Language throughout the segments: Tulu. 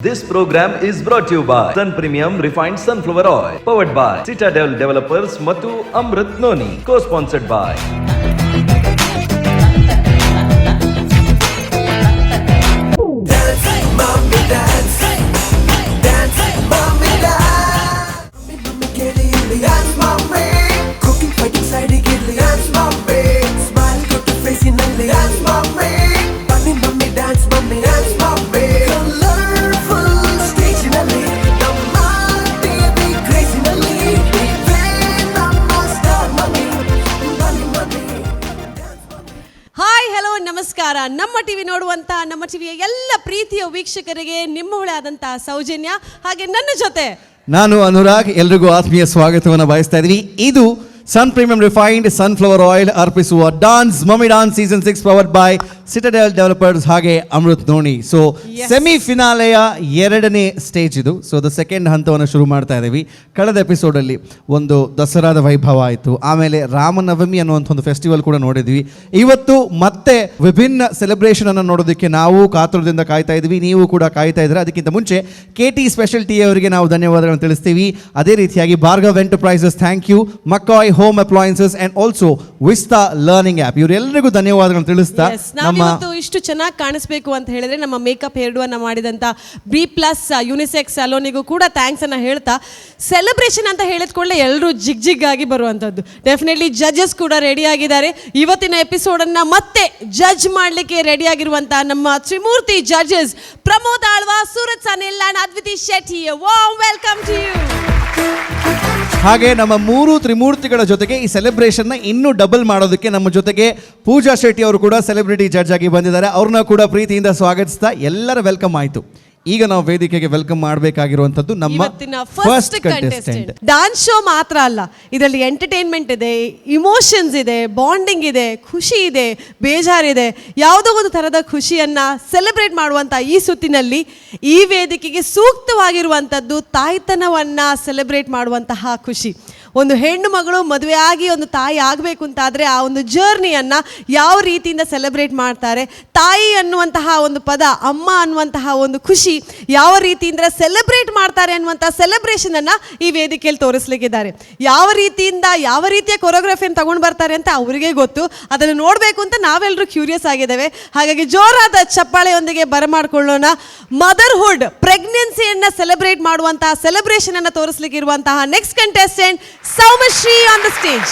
This program is brought to you by Sun Premium Refined Sunflower Oil, powered by Citadel Developers Matu Amrit Noni, co-sponsored by dance mummy, cooking fighting side ಇರ್ಲಿ. ಡ್ಯಾನ್ಸ್ ಮಮ್ಮಿ, ಸ್ಮೈಲ್ ಕೊಟ್ಟು ಫೇಸಿನಲ್ಲಿ. ಡ್ಯಾನ್ಸ್ ಮಮ್ಮಿ, ಬನ್ನಿ mummy, dance mummy, dance mummy. Colourful ಸ್ಟೇಜಿನಲ್ಲಿ ನಮ್ಮ ಟಿವಿ ಕ್ರೇಜಿನಲ್ಲಿ ನೀವೇ ನಮ್ಮ ಸ್ಟಾರ್ ಮಮ್ಮಿ. ಬನ್ನಿ ಮಮ್ಮಿ. ಹಾಯ್, ಹಲೋ, ನಮಸ್ಕಾರ. ನಮ್ಮ ಟಿವಿ ನೋಡುವಂತ ನಮ್ಮ ಟಿವಿಯ ಎಲ್ಲ ಪ್ರೀತಿಯ ವೀಕ್ಷಕರಿಗೆ ನಿಮ್ಮವಳೇ ಆದಂತಹ ಸೌಜನ್ಯ, ಹಾಗೆ ನನ್ನ ಜೊತೆ ನಾನು ಅನುರಾಗ್. ಎಲ್ರಿಗೂ ಆತ್ಮೀಯ ಸ್ವಾಗತವನ್ನು ಬಯಸ್ತಾ ಇದ್ದೀವಿ. ಇದು Sun Premium Refined Sunflower Oil ಅರ್ಪಿಸುವ Dance Mummy Dance season 6, powered by Citadel Developers ಹಾಗೆ ಅಮೃತ್ ನೋಣಿ. ಸೊ ಸೆಮಿ ಫಿನಾಲೆಯ ಎರಡನೇ ಸ್ಟೇಜ್ ಇದು. ಸೊ the second ಹಂತವನ್ನು ಶುರು ಮಾಡ್ತಾ ಇದ್ದೀವಿ. ಕಳೆದ ಎಪಿಸೋಡಲ್ಲಿ ಒಂದು ದಸರಾದ ವೈಭವ ಆಯಿತು. ಆಮೇಲೆ ರಾಮನವಮಿ ಅನ್ನುವಂಥ ಒಂದು ಫೆಸ್ಟಿವಲ್ ಕೂಡ ನೋಡಿದ್ವಿ. ಇವತ್ತು ಮತ್ತೆ ವಿಭಿನ್ನ ಸೆಲೆಬ್ರೇಷನ್ ಅನ್ನು ನೋಡೋದಕ್ಕೆ ನಾವು ಕಾತುರದಿಂದ ಕಾಯ್ತಾ ಇದ್ವಿ, ನೀವು ಕೂಡ ಕಾಯ್ತಾ ಇದ್ರೆ. ಅದಕ್ಕಿಂತ ಮುಂಚೆ ಕೆ ಟಿ ಸ್ಪೆಷಲ್ಟಿ ಅವರಿಗೆ ನಾವು ಧನ್ಯವಾದಗಳನ್ನು ತಿಳಿಸ್ತೀವಿ. ಅದೇ ರೀತಿಯಾಗಿ Bhargav enterprises, thank you. ಮಕ್ಕಾಯ್ home appliances and also Vista learning app, ಇವರೆಲ್ಲರಿಗೂ ಧನ್ಯವಾದಗಳನ್ನು ತಿಳಿಸ್ತಾ Yes, ನಮ್ಮ ನಾವಿವತ್ತು ಇಷ್ಟು ಚೆನ್ನಾಗಿ ಕಾಣಿಸ್ಬೇಕು ಅಂತ ಹೇಳಿದ್ರೆ ನಮ್ಮ ಮೇಕಪ್ ಹೇರ್ಡು ಅನ್ನ ಮಾಡಿದಂತ ಬಿ ಪ್ಲಸ್ ಯುನಿಸೆಕ್ಸ್ ಸಲೋನಿಗೂ ಕೂಡ thanks ಅನ್ನ ಹೇಳ್ತಾ, ಸೆಲೆಬ್ರೇಷನ್ ಅಂತ ಹೇಳಿದ ಕೂಡಲೇ ಎಲ್ಲರೂ ಜಿಗ್ ಜಿಗ್ ಆಗಿ ಬರುವಂಥದ್ದು. ಡೆಫಿನೆಟ್ಲಿ ಜಡ್ಜಸ್ ಕೂಡ ರೆಡಿ ಆಗಿದ್ದಾರೆ. ಇವತ್ತಿನ ಎಪಿಸೋಡ್ ಅನ್ನ ಮತ್ತೆ ಜಡ್ಜ್ ಮಾಡಲಿಕ್ಕೆ ರೆಡಿ ಆಗಿರುವಂತಹ ನಮ್ಮ Trimurti judges Pramod Alva, Suraj Sanil and Adviti Shetty, warm welcome to you. ಹಾಗೆ ನಮ್ಮ ಮೂರು ತ್ರಿಮೂರ್ತಿಗಳ ಜೊತೆಗೆ ಈ ಸೆಲೆಬ್ರೇಷನ್ನ ಇನ್ನೂ ಡಬಲ್ ಮಾಡೋದಕ್ಕೆ ನಮ್ಮ ಜೊತೆಗೆ ಪೂಜಾ ಶೆಟ್ಟಿ ಅವರು ಕೂಡ ಸೆಲೆಬ್ರಿಟಿ ಜಡ್ಜ್ ಆಗಿ ಬಂದಿದ್ದಾರೆ. ಅವ್ರನ್ನ ಕೂಡ ಪ್ರೀತಿಯಿಂದ ಸ್ವಾಗತಿಸ್ತಾ, ಎಲ್ಲರ welcome ಆಯಿತು. ಈಗ ನಾವು ವೇದಿಕೆಗೆ welcome ಮಾಡಬೇಕಾಗಿರುವಂಥದ್ದು ನಮ್ಮ ಇವತ್ತಿನ ಫಸ್ಟ್ ಕಂಟೆಸ್ಟೆಂಟ್. ಡಾನ್ಸ್ ಶೋ ಮಾತ್ರ ಅಲ್ಲ, ಇದರಲ್ಲಿ ಎಂಟರ್ಟೈನ್ಮೆಂಟ್ ಇದೆ, ಇಮೋಷನ್ಸ್ ಇದೆ, ಬಾಂಡಿಂಗ್ ಇದೆ, ಖುಷಿ ಇದೆ, ಬೇಜಾರಿದೆ. ಯಾವುದೋ ಒಂದು ಥರದ ಖುಷಿಯನ್ನ ಸೆಲೆಬ್ರೇಟ್ ಮಾಡುವಂಥ ಈ ಸುತ್ತಿನಲ್ಲಿ ಈ ವೇದಿಕೆಗೆ ಸೂಕ್ತವಾಗಿರುವಂಥದ್ದು ತಾಯ್ತನವನ್ನ ಸೆಲೆಬ್ರೇಟ್ ಮಾಡುವಂತಹ ಖುಷಿ. ಒಂದು ಹೆಣ್ಣು ಮಗಳು ಮದುವೆ ಆಗಿ ಒಂದು ತಾಯಿ ಆಗಬೇಕು ಅಂತಾದರೆ ಆ ಒಂದು ಜರ್ನಿಯನ್ನು ಯಾವ ರೀತಿಯಿಂದ ಸೆಲೆಬ್ರೇಟ್ ಮಾಡ್ತಾರೆ, ತಾಯಿ ಅನ್ನುವಂತಹ ಒಂದು ಪದ, ಅಮ್ಮ ಅನ್ನುವಂತಹ ಒಂದು ಖುಷಿ ಯಾವ ರೀತಿಯಿಂದ ಸೆಲೆಬ್ರೇಟ್ ಮಾಡ್ತಾರೆ ಅನ್ನುವಂಥ ಸೆಲೆಬ್ರೇಷನನ್ನು ಈ ವೇದಿಕೆಯಲ್ಲಿ ತೋರಿಸ್ಲಿಕ್ಕಿದ್ದಾರೆ. ಯಾವ ರೀತಿಯಿಂದ ಯಾವ ರೀತಿಯ ಕೊರಿಯೋಗ್ರಫಿಯನ್ನು ತಗೊಂಡು ಬರ್ತಾರೆ ಅಂತ ಅವರಿಗೆ ಗೊತ್ತು. ಅದನ್ನು ನೋಡಬೇಕು ಅಂತ ನಾವೆಲ್ಲರೂ ಕ್ಯೂರಿಯಸ್ ಆಗಿದ್ದೇವೆ. ಹಾಗಾಗಿ ಜೋರಾದ ಚಪ್ಪಾಳೆಯೊಂದಿಗೆ ಬರಮಾಡಿಕೊಳ್ಳೋಣ ಮದರ್ಹುಡ್, ಪ್ರೆಗ್ನೆನ್ಸಿಯನ್ನು ಸೆಲೆಬ್ರೇಟ್ ಮಾಡುವಂತಹ ಸೆಲೆಬ್ರೇಷನ್ ಅನ್ನು ತೋರಿಸ್ಲಿಕ್ಕೆ ಇರುವಂತಹ next contestant Soumyashree on the stage.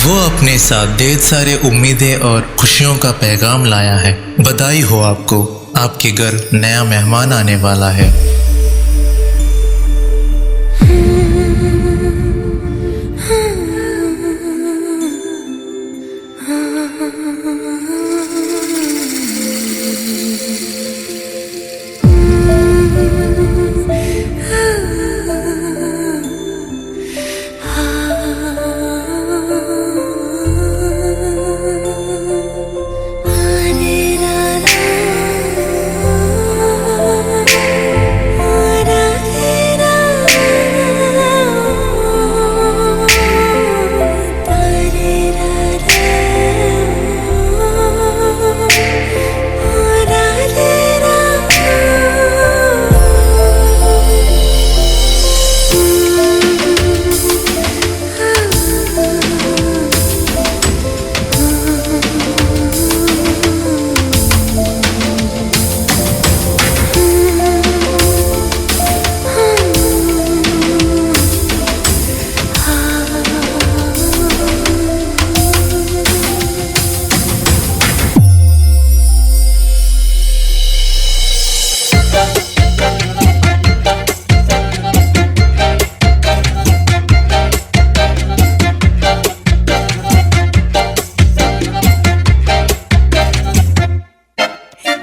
वो अपने साथ ढेर सारे उम्मीदें और खुशियों का पैगाम लाया है। बधाई हो आपको, आपके घर नया मेहमान आने वाला है।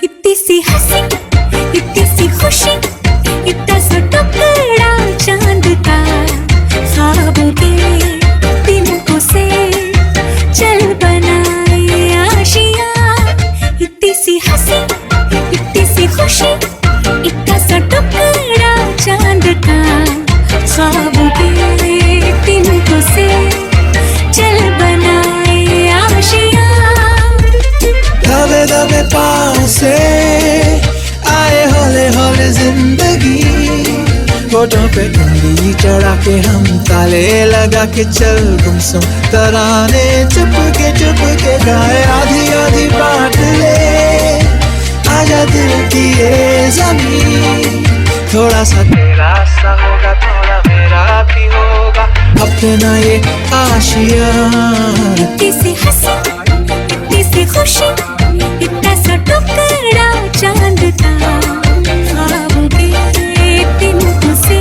इतनी सी हंसी, इतनी सी खुशी, इतना सा टुकड़ा चांद का, ख्वाबों के तिनकों से चल बनाए आशिया। इतनी सी हंसी, इतनी सी खुशी, इतना सा टुकड़ा चांद का, ख्वाबों के तिनकों से चल बनाए आशिया। दबे दबे पाँव से। होठों पे बिंदी चढ़ा के हम ताले लगा के चल गुमसुम तराने चुपके चुपके गाए आधी आधी बांट ले आजा दिल की ये जमीन थोड़ा सा तेरा सा होगा थोड़ा मेरा भी होगा अपना ये आशिया। इतनी सी हंसी, इतनी सी खुशी, इतना सा टुकड़ा चांद का, ख्वाबों के तिनकों से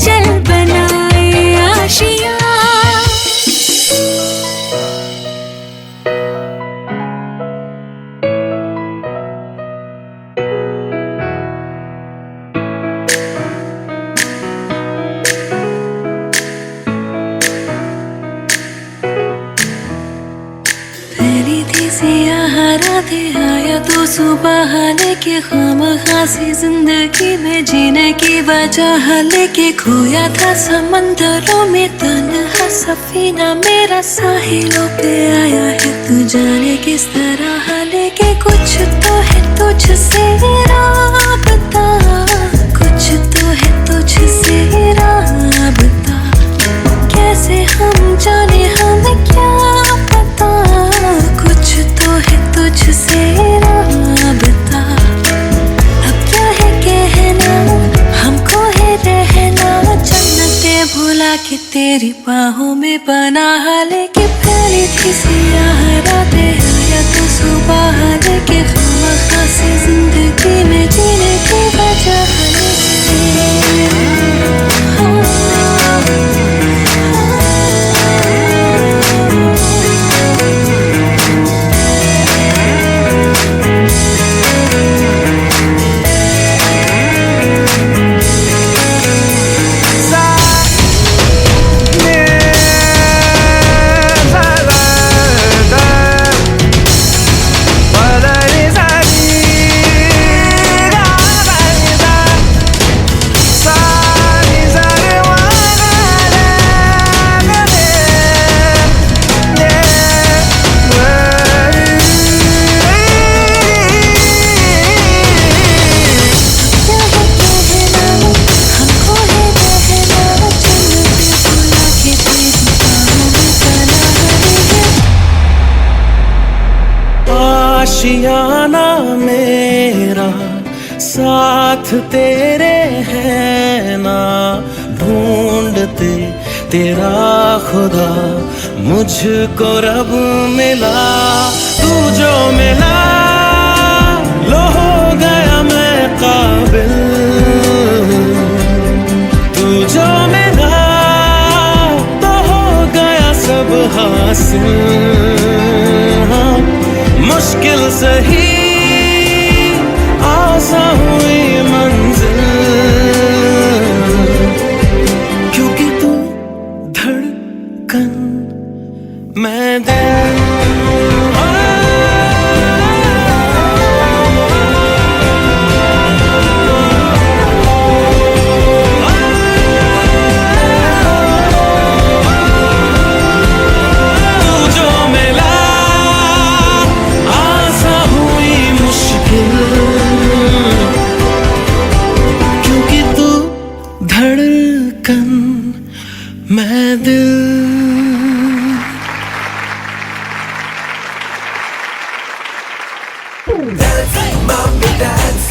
चल बनाए आशिया। फैली थी सियाह रातें, आया तो सुबह लेके, खामखा सी जिंदगी में जीने की वजह लेके, खोया था समंदरों में तन्हा सफीना मेरा, साहिलों पे आया है तू जाने किस तरह लेके। कुछ तो है तुझसे राबता, कुछ तो है तुझसे राबता, कैसे हम जाने हमें क्या पता, कुछ तो है तुझसे राबता। अब क्या है कहना हमको है रहना, जन्नतें भुला के तेरी बाहों में पनाह लेके, फैली थी सियाह रातें, आया तो सुबह लेके, खामखा सी जिंदगी में जीने की वजह लेके। क्या है कहना हमको है रहना, जन्नतें भुला के तेरी बाहों में पनाह लेके। आशियाना मेरा साथ तेरे है ना, ढूंढते तेरा खुदा मुझको रब मिला, तू जो मिला लो हो गया मैं काबिल, तू जो मिला तो हो गया सब हासिल। हाँ, मुश्किल सही आसा हुई मंजिल, क्योंकि तू धड़कन मैं दिल। तू जो मिला आसा हुई मुश्किल, क्योंकि तू धड़कन मैं दिल। Mummy dance,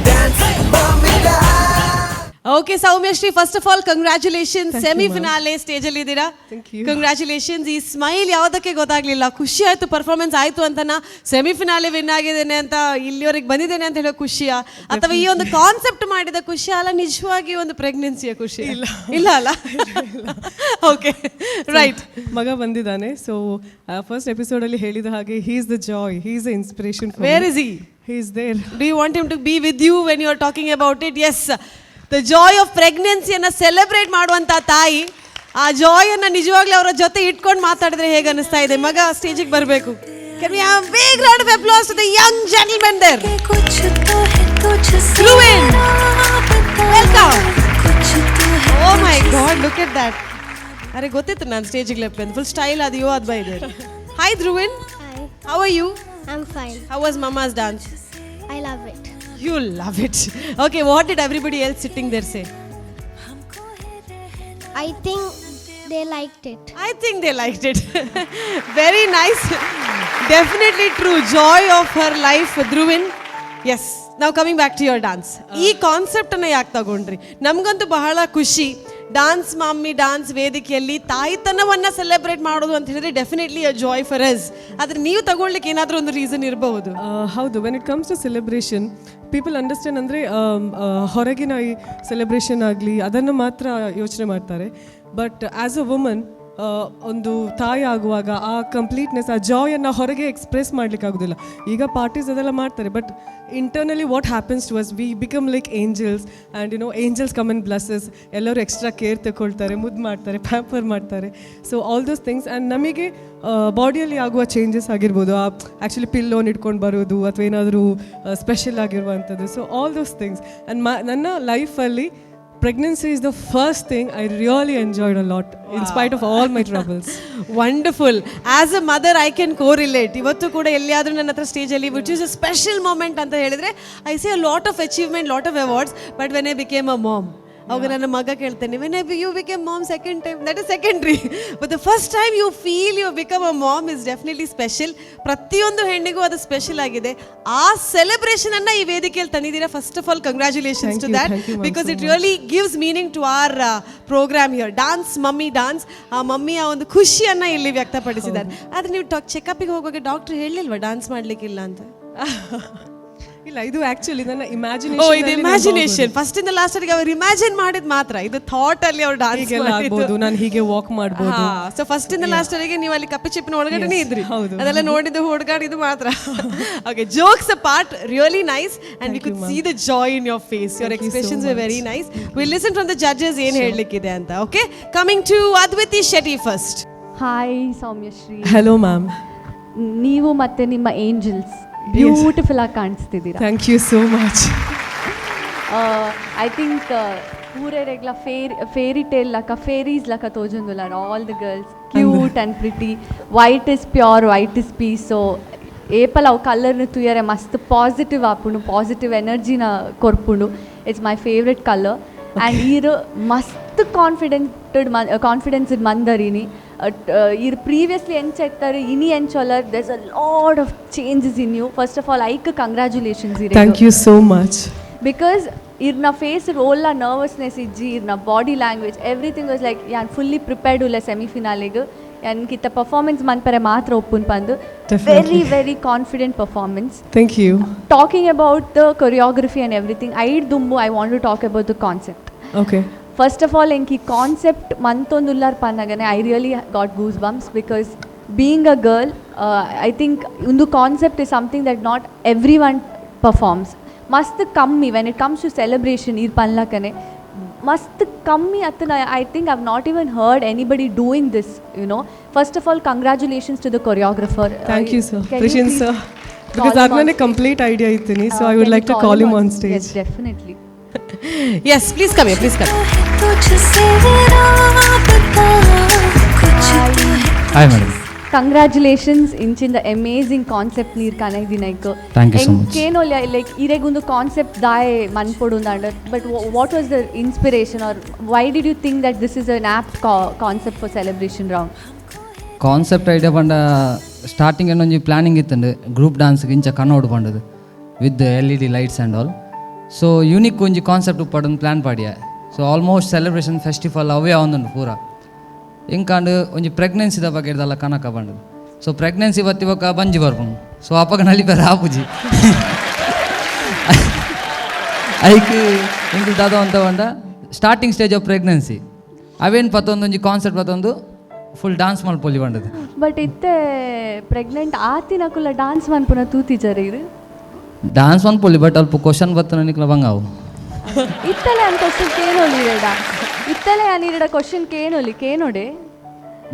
dance, mummy dance. Okay Soumyashree, first of all congratulation. Semi finale stage ಅಲ್ಲಿ ಇದ್ದೀರಾ. Thank you. Congratulations. ಈ ಸ್ಮೈಲ್ ಯಾವುದಕ್ಕೆ ಗೊತ್ತಾಗ್ಲಿಲ್ಲ, ಖುಷಿ ಆಯ್ತು ಪರ್ಫಾರ್ಮೆನ್ಸ್ ಆಯ್ತು ಅಂತನಾ, semi finale win ಆಗಿದ್ದೇನೆ ಅಂತ ಇಲ್ಲಿವರೆಗೆ ಬಂದಿದ್ದೇನೆ ಅಂತ ಹೇಳೋ ಖುಷಿಯಾ, ಅಥವಾ ಈ ಒಂದು ಕಾನ್ಸೆಪ್ಟ್ ಮಾಡಿದ ಖುಷಿ ಅಲ್ಲ, ನಿಜವಾಗಿ ಒಂದು ಪ್ರೆಗ್ನೆನ್ಸಿಯ ಖುಷಿ? ಇಲ್ಲ ಇಲ್ಲ ಅಲ್ಲ, ಓಕೆ ರೈಟ್. ಮಗ ಬಂದಿದ್ದಾನೆ. ಸೊ ಫಸ್ಟ್ ಎಪಿಸೋಡಲ್ಲಿ ಹೇಳಿದ ಹಾಗೆ, he is the joy, he is the inspiration. Where is he? He is there. Do you want him to be with you when you are talking about it? Yes, the joy of ಪ್ರೆಗ್ನೆನ್ಸಿಯನ್ನು celebrate ಮಾಡುವಂಥ ತಾಯಿ ಆ ಜಾಯನ್ನ ನಿಜವಾಗ್ಲೂ ಅವರ ಜೊತೆ ಇಟ್ಕೊಂಡು ಮಾತಾಡಿದ್ರೆ ಹೇಗೆ ಅನಿಸ್ತಾ ಇದೆ? ಮಗ ಸ್ಟೇಜಿಗೆ ಬರಬೇಕು. Can we have big round of applause to the young gentleman there? कुछ तो है तुझसे Ruin. राबता, Welcome. कुछ तो है Oh my God, look at that. ಅರೆ ಗೊತ್ತಿತ್ತು ನಾನು ಸ್ಟೇಜಿಗೆ ಲೆಪ್ಪೆ ಫುಲ್ ಸ್ಟೈಲ್ ಅದೆಯೋ ಅದು ಬೈ ಇದೆ. Hi Dhruvin. Hi. How are you? I'm fine. How was mama's dance? I love it. You love it. Okay, what did everybody else sitting there say? I think they liked it. I think they liked it. Very nice. Definitely true. Joy of her life, Dhruvin. Yes. Now coming back to your dance. ಈ concept ಅನ್ನ ಯಾಕೆ ತಗೊಂಡ್ರಿ? ನಮಗಂತೂ ಬಹಳ ಖುಷಿ. Dance mummy dance ವೇದಿಕೆಯಲ್ಲಿ ತಾಯ್ತನವನ್ನ celebrate ಮಾಡೋದು ಅಂತ ಹೇಳಿದ್ರೆ definitely a joy for us. ಆದ್ರೆ ನೀವು ತಗೊಳ್ಲಿಕ್ಕೆ ಏನಾದರೂ ಒಂದು ರೀಸನ್ ಇರಬಹುದು. ಹೌದು, when it comes to celebration, people understand, ಅಂದರೆ ಹೊರಗಿನ ಈ ಸೆಲೆಬ್ರೇಷನ್ ಆಗಲಿ ಅದನ್ನು ಮಾತ್ರ ಯೋಚನೆ ಮಾಡ್ತಾರೆ. But as a woman, ಒಂದು ತಾಯಿ ಆಗುವಾಗ ಆ ಕಂಪ್ಲೀಟ್ನೆಸ್, ಆ ಜಾಯನ್ನು ಹೊರಗೆ ಎಕ್ಸ್ಪ್ರೆಸ್ ಮಾಡಲಿಕ್ಕಾಗೋದಿಲ್ಲ. ಈಗ ಪಾರ್ಟೀಸ್ ಅದೆಲ್ಲ ಮಾಡ್ತಾರೆ, but internally what happens to us, we become like angels, and angels come and bless us. ಎಲ್ಲರೂ ಎಕ್ಸ್ಟ್ರಾ ಕೇರ್ ತಗೊಳ್ತಾರೆ, ಮುದ್ದು ಮಾಡ್ತಾರೆ, ಪ್ಯಾಂಪರ್ ಮಾಡ್ತಾರೆ. So all those things, and ನಮಗೆ ಬಾಡಿಯಲ್ಲಿ ಆಗುವ ಚೇಂಜಸ್ ಆಗಿರ್ಬೋದು, ಆ ಆ್ಯಕ್ಚುಲಿ ಪಿಲ್ಲೋನ್ ಇಟ್ಕೊಂಡು ಬರೋದು ಅಥವಾ ಏನಾದರೂ ಸ್ಪೆಷಲ್ ಆಗಿರುವಂಥದ್ದು. So all those things, and ನನ್ನ ಲೈಫಲ್ಲಿ pregnancy is the first thing I really enjoyed a lot, in spite of all my troubles. Wonderful. As a mother, I can correlate. ಇವತ್ತು ಕೂಡ ಎಲ್ಲಿಯಾದರೂ ನನ್ನ ಹತ್ರ ಸ್ಟೇಜಲ್ಲಿ which is a special moment ಅಂತ ಹೇಳಿದ್ರೆ, I see a lot of achievement, lot of awards, but when I became a mom, ಅವಾಗ ನನ್ನ ಮಗ ಕೇಳ್ತಾನೆ, when I you became mom second time, that is secondary, but the first time you feel you become a mom is definitely special. ಪ್ರತಿಯೊಂದು ಹೆಣ್ಣಿಗೂ ಅದು special ಆಗಿದೆ. ಆ celebration ಅನ್ನ ಈ ವೇದಿಕೆಯಲ್ಲಿ ತಂದಿದ್ದೀರಾ. First of all, congratulations Thank to you, that, thank you, ma'am, because so it really gives meaning to our program here, Dance Mummy Dance. ಆ ಮಮ್ಮಿಯ ಒಂದು ಖುಷಿಯನ್ನ ಇಲ್ಲಿ ವ್ಯಕ್ತಪಡಿಸಿದ್ದಾರೆ. ಆದ್ರೆ ನೀವು ಚೆಕಪ್ಗೆ ಹೋಗುವಾಗ ಡಾಕ್ಟರ್ ಹೇಳಿಲ್ವಾ ಡಾನ್ಸ್ ಮಾಡ್ಲಿಕ್ಕಿಲ್ಲ ಅಂತ? ಇಲ್ಲ, ಇದು ಆಕ್ಚುಲಿ ನನ್ನ ಓ, ಇದು ಇಮ್ಯಾಜಿನೇಷನ್. ಇಮ್ಯಾಜಿನೇಷನ್. First ಇಂದ ಲಾಸ್ಟ್ ಅವ್ರು ಇಮ್ಯಾಜಿನ್ ಮಾಡಿದ್ ಮಾತ್ರ ಇದು. ಥಾಟ್ ಅಲ್ಲಿ ಅವ್ರು ಡಾನ್ಸ್ ಹೀಗೆಲ್ಲ ಆಗ್ಬೋದು, ನಾನು ಹೀಗೆ ವಾಕ್ ಮಾಡ್ಬೋದು. ಸೊ ಫಸ್ಟ್ ಇಂದ ಲಾಸ್ಟ್ ವರೆಗೆ ನೀವು ಅಲ್ಲಿ ಕಪ್ಪೆ ಚಿಪ್ಪಿನ ಒಳಗಡೆನೇ Yes, ಇದ್ರಿ. ಹೌದು. ಅದೆಲ್ಲ ನೋಡಿದ್ದು, ಹುಡುಗಾಡಿದ್ದು ಮಾತ್ರ. Okay, jokes apart, really nice, and we could see the joy in your face. Your Thank you so expressions much. Very nice. We'll listen from the judges ಏನ್ ಹೇಳಲಿಕ್ಕಿದೆ ಅಂತ. Okay, coming to Adviti Shetty first. Hi Soumyashree. Hello ma'am. ನೀವು ಮತ್ತೆ ನಿಮ್ಮ angels beautiful ಆಗಿ ಕಾಣಿಸ್ತಿದ್ದೀರಾ. Thank you so much. I think ಪೂರೆರೆಗ್ಲ fairy tale ಲಕ, fairies ಲಕ ತೋಜೊಂದುಲ್ಲ. All the girls cute and pretty. White is pure, white is peace. So ಏಪಲ ಅವು ಕಲರ್ನ ತೂಯರೆ ಮಸ್ತ್ ಪಾಸಿಟಿವ್ ಆಪುಂಡು, ಪಾಸಿಟಿವ್ ಎನರ್ಜಿನ ಕೊರ್ಪುಂಡು. It's my favourite colour, and ಈರ್ ಮಸ್ತ್ ಕಾನ್ಫಿಡೆಂಟೆಡ್ ಕಾನ್ಫಿಡೆನ್ಸ್ ಮಂದರಿನಿ. ಈರ್ ಪ್ರೀವಿಯಸ್ಲಿ ಎಂಚ ಇತ್ತಾರೆ, ಇನಿ ಎಂಚೊಲ್ಲರ್, there's a lot of changes in you. First of all, ಐಕ್ congratulations. Thank you so much. Because ಇರ್ನ ಫೇಸ್ ಓಲ್ಲ ನರ್ವಸ್ನೆಸ್ ಇಜ್ಜಿ. ಇರ್ನ body language, everything was like ಯಾನ್ ಫುಲ್ಲಿ ಪ್ರಿಪೇರ್ಡ್ ಉಲ್ಲ ಸೆಮಿಫಿನಾಲಿಗ್, ಯಾನ್ ಕಿತ್ತ ಪರ್ಫಾರ್ಮೆನ್ಸ್ ಮನ್ಪರೆ ಮಾತ್ರ ಒಪ್ಪುನ್ ಪಂದು. Definitely. Very, very confident performance. Thank you. Talking about the choreography and everything, ಐಡ್ ದುಂಬು I want to talk about the concept. Okay. First of all, ಎಂಕ್ ಈ concept ಮಂತೊಂದುಲ್ಲಾರ್ ಪನ್ನಗನೆ I really got goosebumps, because being a girl, I think ಒಂದು concept is something that not everyone performs. ಮಸ್ತ್ ಕಮ್ಮಿ when it comes to celebration. ಇರ್ ಪನ್ಲಕನೆ ಮಸ್ತ್ ಕಮ್ಮಿ ಅತ್ತನ. I think I've not even heard anybody doing this. First of all, congratulations to the choreographer. Thank you, sir. Prishin sir, because ಅದು complete idea ಇತ್ತೀನಿ, so I would like to call him on stage. Definitely. Yes, please come, please come. तुझसे राबता कुछ तो है. Hi madam. Congratulations. ಇಂಚಿಂದ amazing concept ನೀರ್ ಕನೈದಿನೈಕ್. Thank you so much. ಕೇನೋಲ್ಯ like ಇರೆಗೊಂದು concept ದಾಯೆ ಮನ್ಪೊಡು ಅಂಡ, but what was the inspiration or why did you think that this is an apt concept for celebration round? Concept idea ಪಂಡ starting ಒಂಜಿ planning ಇತ್ತಂಡು, group ಡಾನ್ಸ್ಗೆ ಇಂಚ ಕನ್ನೋಡು ಪಂಡದು with LED lights and all. So unique ಒಂಜಿ concept ಉಪ್ಪಡೊಂದು plan ಪಾಡಿಯ. So almost celebration festival ಅವೇ ಆವೊಂದುಂಡು ಪೂರ. ಇಂಕಾಂಡ್ ಒಂಜಿ ಪ್ರೆಗ್ನೆನ್ಸಿದ ಬಗ್ಗೆ ಇರ್ದಲ್ಲ ಕನಕ ಪಂಡದು. ಸೊ ಪ್ರೆಗ್ನೆನ್ಸಿ ಬತ್ತಿ ಬೊಕ್ಕ ಬಂಜಿ ಬರ್ಪುಂಡು. ಸೊ ಅಪಗ ನಲಿಪೆರ ಆಪುಜಿ. ಐಕ್ ಎಂಕುಲು ದಾದ ಅಂತ ಪಂಡ, starting stage of pregnancy ಅವೇನು ಪತ್ತೊಂದು ಒಂಜಿ ಕಾನ್ಸೆಪ್ಟ್ ಪತ್ತೊಂದು ಫುಲ್ ಡಾನ್ಸ್ ಮಲ್ಪೊಲಿ ಪಂಡದು. ಬಟ್ ಇತ್ತೆ ಪ್ರೆಗ್ನೆಂಟ್ ಆತಿನಕುಲ ಡಾನ್ಸ್ ಮನ್ಪುನ ತೂತಿಜರ್ ಇರು? ಡಾನ್ಸ್ ಮನ್ಪೊಲಿ, ಬಟ್ ಅಲ್ಪ ಕ್ವಶನ್ ಬತ್ತನ ನಿಕ್ಲ ಬಂಗಾವು. ಇತ್ತಲೆ ಅನ್ ಕ್ವಶನ್ ಕೇನೊಲಿ ಇರಡ. ಇತ್ತಲೆ ಅನ್ ಇರಡ ಕ್ವಶನ್ ಕೇನೊಲಿ, ಕೇನೊಡೆ.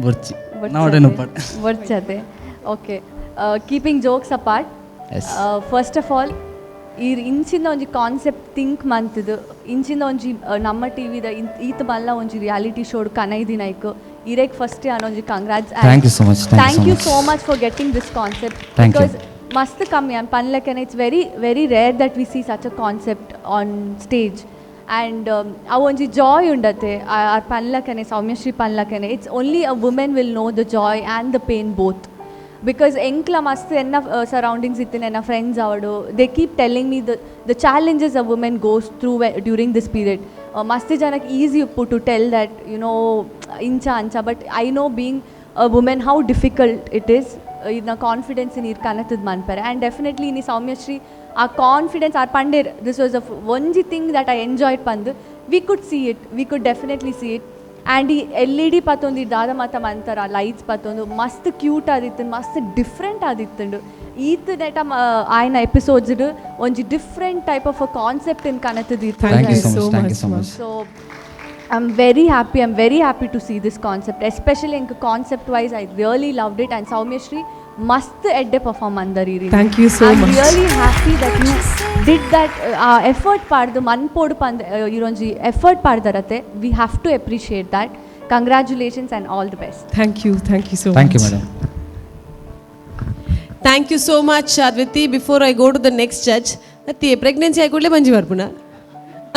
ಬೊರ್ಚಿ ನಾವಡೇನು ಪಟ್. ವರ್ಚತೆ. Okay, keeping jokes apart, yes. First of all, ಈ ಇಂಚಿನ ಒಂಜಿ ಕಾನ್ಸೆಪ್ಟ್ ಥಿಂಕ್ ಮಂತದು, ಇಂಚಿನ ಒಂಜಿ ನಮ್ಮ ಟಿವಿದ ಈತ ಮಲ್ಲ ಒಂಜಿ ರಿಯಾಲಿಟಿ ಶೋಡ್ ಕನೈದಿನೈಕ್ ಇರೆಗ್ ಫಸ್ಟ್ ಒಂಜಿ congrats. Thank you so much, thank you thank so you much. So much for getting this concept. Thank you. Because ಮಸ್ತ್ ಕಮ್ಮಿ ಅನ್ ಪನ್ಲೆಕ್ಕನೆ. It's very very rare that we see such a concept on stage, and ಅವು ಒಂಜಿ ಜಾಯ್ ಉಂಡತೆ ಆರ್ ಪನ್ಲಕನೆ, Soumyashree ಪನ್ಲಕನೆ, it's only a women will know the joy and the pain both, because ಎಂಕ್ಲ ಮಸ್ತ್ ಎನ್ನ ಸರೌಂಡಿಂಗ್ಸ್ ಇತ್ತಿನ ಎನ್ನ friends ಅವಡು, they keep telling me the challenges a women goes through during this period. ಮಸ್ತ್ ಜನಕ್ಕೆ ಈಸಿ ಉಪ್ಪು to tell that ಇಂಚ ಅಂಚ, but I know, being a women, how difficult it is. ಇದನ್ನ ಕಾನ್ಫಿಡೆನ್ಸ್ ನೀರು ಕನತದ ಮನ್ಪರೆ. ಆ್ಯಂಡ್ ಡೆಫಿನೆಟ್ಲಿ ಇನಿ ಸೌಮ್ಯಶ್ರೀ ಆ ಕಾನ್ಫಿಡೆನ್ಸ್ ಆರ್ ಪಂಡೇರ್, this was a ಒಂಜಿ thing that I enjoyed ಪಂದ್. We could see it, we could definitely see it. And ಈ ಎಲ್ಇಡಿ ಪತ್ತೊಂದು ಈ ದಾದ ಮಾತ ಮಂತರ ಲೈಟ್ಸ್ ಪತ್ತೊಂದು ಮಸ್ತ್ ಕ್ಯೂಟ್ ಆದಿತ್ತು, ಮಸ್ತ್ ಡಿಫ್ರೆಂಟ್ ಆದಿತ್ತುಂಡು. ಈತ್ ನೆಟ ಆಯ್ನ ಎಪಿಸೋಡ್ಸ್ ಒಂಜಿ different type of a concept in ಕನತದ. Thank you so much, thank you so much. So I'm very happy. I'm very happy to see this concept, especially in concept wise. I really loved it. And Soumyashri ಮಸ್ತ್ ಎಡ್ಡೆ perform ಅಂದರಿ. Thank you so I'm much. Really happy that you did that effort ಪಾಡ್ದು ಮನ್ಪೋಡು ಪಂದ್ ಇರೊಂಜಿ effort ಪಾಡ್ದರತೆ. We have to appreciate that. Congratulations and all the best. Thank you, thank you so Thank you much. Madam. Thank you so much, Adviti. Before I go to the next judge, ಅತ್ತಿ pregnancy ಆಗಿ ಕೂಡಲೇ ಮಂಜಿ ಬರ್ಪುಣ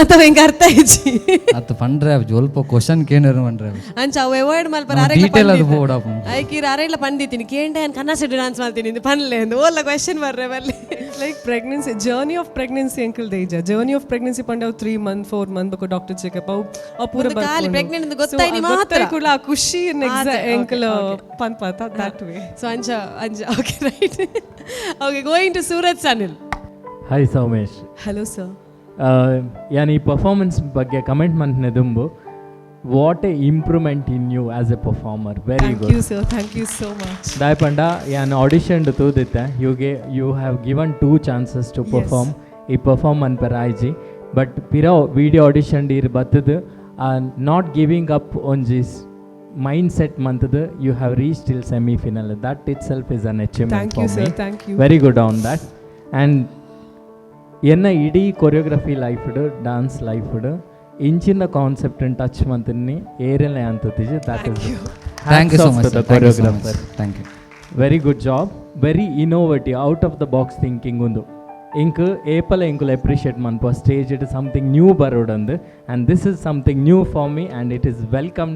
ಅಥವಾ ಹಿಂಗೆ ಅರ್ಥ ಆಯ್ಚಿ? ಅತ್ತು ಪಂಡ್ರೆ ಅಲ್ಪ ಕ್ವಶನ್ ಕೇನರು ಪಂಡ್ರೆ. ಅಂಚ ಅವು ಅವಾಯ್ಡ್ ಮಲ್ಪ. Detail ಅದು ಬೋಡಾಪು. ಐಕೀರ್ ಅರೆಲ್ಲ ಪಂದಿತೀನಿ ಕೇಂಡ ಕನ್ನಡ ಡಾನ್ಸ್ ಮಾಡ್ತೀನಿ ಇಂದು ಪನ್ಲೆ ಅಂದು ಓಲ್ಲ ಕ್ವೆಶನ್ ಬರ್ರೆ ಬರ್ಲಿ. Like pregnancy, journey of pregnancy uncle Deja journey of pregnancy ಪಂಡ ಅವು 3 ಮಂತ್, 4 ಮಂತ್ ಬೊಕ ಡಾಕ್ಟರ್ ಚೆಕಪ್ ಅವು ಅವು ಪೂರ. ಒಂದು ಖಾಲಿ pregnant ಅಂದ್ ಗೊತ್ತಾಯ್ನಿ ಮಾತ್ರ. ಕೂಡ ಆ ಖುಷಿ ಎಂಕಲ್ ಪನ್ಪಾತ that way. So ಅಂಚ ಅಂಚ, okay, right, okay, going to Suraj Sanil. Hi Soumesh. Hello sir. ಯಾನ್ ಈ ಪರ್ಫಾರ್ಮೆನ್ಸ್ ಬಗ್ಗೆ ಕಮೆಂಟ್ ಮಂತ್ನೆ ದುಂಬು, what a improvement in you as a performer. Very Thank good. You sir, thank you so much. ದಾಯ್ ಪಂಡ ಯಾನ್ ಆಡಿಷನ್ ತೂದಿತ್ತೆ, ಯುಗೆ you have given two chances to perform. ಈ ಪರ್ಫಾರ್ಮ್ ಅನ್ಪರ ಆಯ್ಜಿ, ಬಟ್ ಪಿರ ವಿಡಿಯೋ ಆಡಿಷನ್ ಇರ್ ಬತ್ತದು not giving up ಒಂಜಿ ಮೈಂಡ್ ಸೆಟ್ ಮಂತದ you have reach till semi final. That itself is an achievement. Thank you sir, thank you. Very good on that. And ಎನ್ನ ಇಡೀ ಕೊರಿಯೋಗ್ರಫಿ ಲೈಫ್ಡ್, ಡಾನ್ಸ್ ಲೈಫ್ಡ್ ಇಂಚಿನ ಕಾನ್ಸೆಪ್ಟ್ ಟಚ್ ಮಂತಿನಿ ಏರೆಲ್ಲ ಅಂತತಿಜಿ. That is Thank you so much. The choreographer. Thank you. Very good job, very innovative, out of the box thinking ಒಂದು. ಇಂಕ್ ಏಪಲ ಇಂಕುಲ್ ಅಪ್ರಿಷಿಯೇಟ್ ಮನ್ಪ stage it something new ಬರೋಡಂದು, and this is something new for me, and it is welcome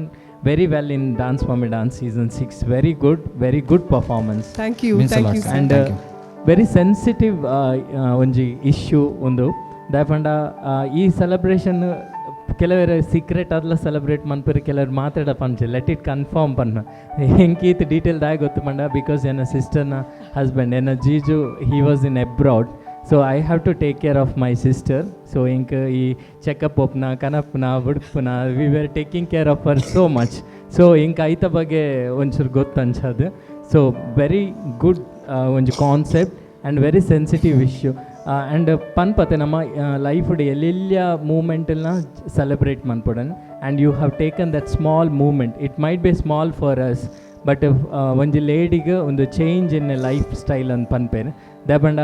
very well in Dance Mummy Dance season 6. Very good, very good performance. Thank you. Means a thank lot, you sir. Sir. And Thank you. Very sensitive ಒಂಜಿ issue ಒಂದು. ದಾಯಪಂಡ ಈ celebration ಕೆಲವರು secret ಅದಲ್ಲ celebrate ಮನ್ಪುರಿ, ಕೆಲವರು ಮಾತಾಡ ಪಂಚೆ let it confirm Ponna. ಹೆಂಕೀತ್ detail ದಾಯ ಗೊತ್ತು ಪಂಡ, because ಎನ್ನ ಸಿಸ್ಟರ್ನ ಹಸ್ಬೆಂಡ್, ಎನ್ನ jiju, he was in abroad, so I have to take care of my sister. So ಇಂಕ್ ಈ ಚೆಕಪ್ ಒಪ್ನ ಕನಪ್ನ ಬುಡ್ಪುನ, we were taking care of her so much. So ಇಂಕ್ ಐತ ಬಗ್ಗೆ ಒಂಚೂರು ಗೊತ್ತು ಅನ್ಸದು. So very good ಒಂಜಿ concept and very sensitive issue. And ಪನ್ಪತೆ ನಮ್ಮ ಲೈಫ್ ಎಲ್ಲೆಲ್ಲ ಮೂಮೆಂಟನ್ನ celebrate ಮನ್ಪೊಡನ್, and you have taken that small moment. It might be small for us, but ಒಂಜಿ ಲೇಡಿಗೆ ಒಂದು change in life style ಅಂತ ಪನ್ಪೇನು. ದಾಪಂಡ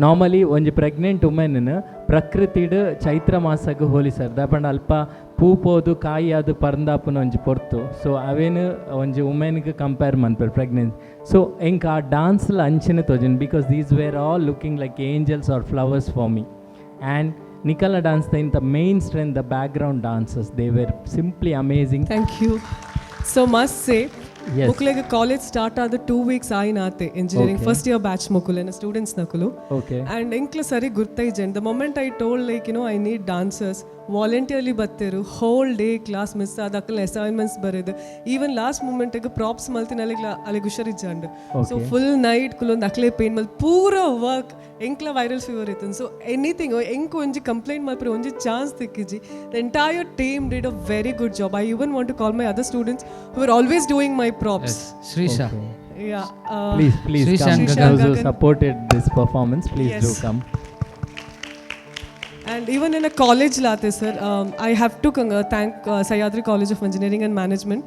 ನಾರ್ಮಲಿ ಒಂಜಿ ಪ್ರೆಗ್ನೆಂಟ್ ವುಮೆನ್ ಪ್ರಕೃತಿಡ್ ಚೈತ್ರ ಮಾಸಗ್ ಹೋಲಿಸರ್. ದಾಪಂಡ ಅಲ್ಪ ಪೂ ಪೋದು ಕಾಯಿ ಅದು ಪರಂದಾಪುನ ಒಂಜಿ ಪೊರ್ತು. ಸೊ ಅವೇನು ಒಂಜಿ ವುಮೆನ್ಗೆ ಕಂಪೇರ್ ಮನ್ಪೇರು ಪ್ರೆಗ್ನೆನ್ಸಿ. ಸೊ ಎಂಕ್ ಆ ಡಾನ್ಸ್ಲ ಅಂಚನೆ ತೋಜಿನ್, because these were all looking like angels or flowers for me. And ನಿಕಲ dance ಇಂಥ main strength, the background dancers, they were simply amazing. Thank you so much say. Yes. ಮೊಕ್ಲೆಗ್ college start ಆದ 2 weeks ಆಯ್ನಾತೆ engineering first year batch ಮೊಕುಲು, students ನಕುಲು. And ಎಂಕ್ಲ ಸರಿ ಗುರ್ತೈಜೆಂಡ್. The moment I told, like, I need dancers, voluntarily ಬತ್ತೇರು. Whole day class miss ಆದ ಅಕ್ಕಲ್ assignments ಬರೆದು, even last ಮೂಮೆಂಟಿಗೆ props ಮಲ್ತಿನ ಅಲ್ಲಿಗೆ ಅಲ್ಲಿಗೆ ಹುಷಾರಿಜ್ಜಂಡ್. So full night ಕುಲೊಂದು ಅಕ್ಲೆ pain ಮಲ್ ಪೂರ ವರ್ಕ್. ಎಂಕ್ಲ ವೈರಲ್ ಫೀವರ್ ಇತ್ತು. ಸೊ ಎನಿಥಿಂಗ್ ಎಂಕ್ ಒಂಜಿ ಕಂಪ್ಲೇಂಟ್ ಮಲ್ಪರೆ ಒಂಜಿ chance ತಿಕ್ಕಿಜಿ. The entire team did a very good job. I even want to call my other students who are always doing my props. Shreesha. Yeah. Please, please Srisha come. and Gagan. Those who supported this performance, please do come. And even in a college latte, sir, I have to thank Sahyadri College of Engineering and Management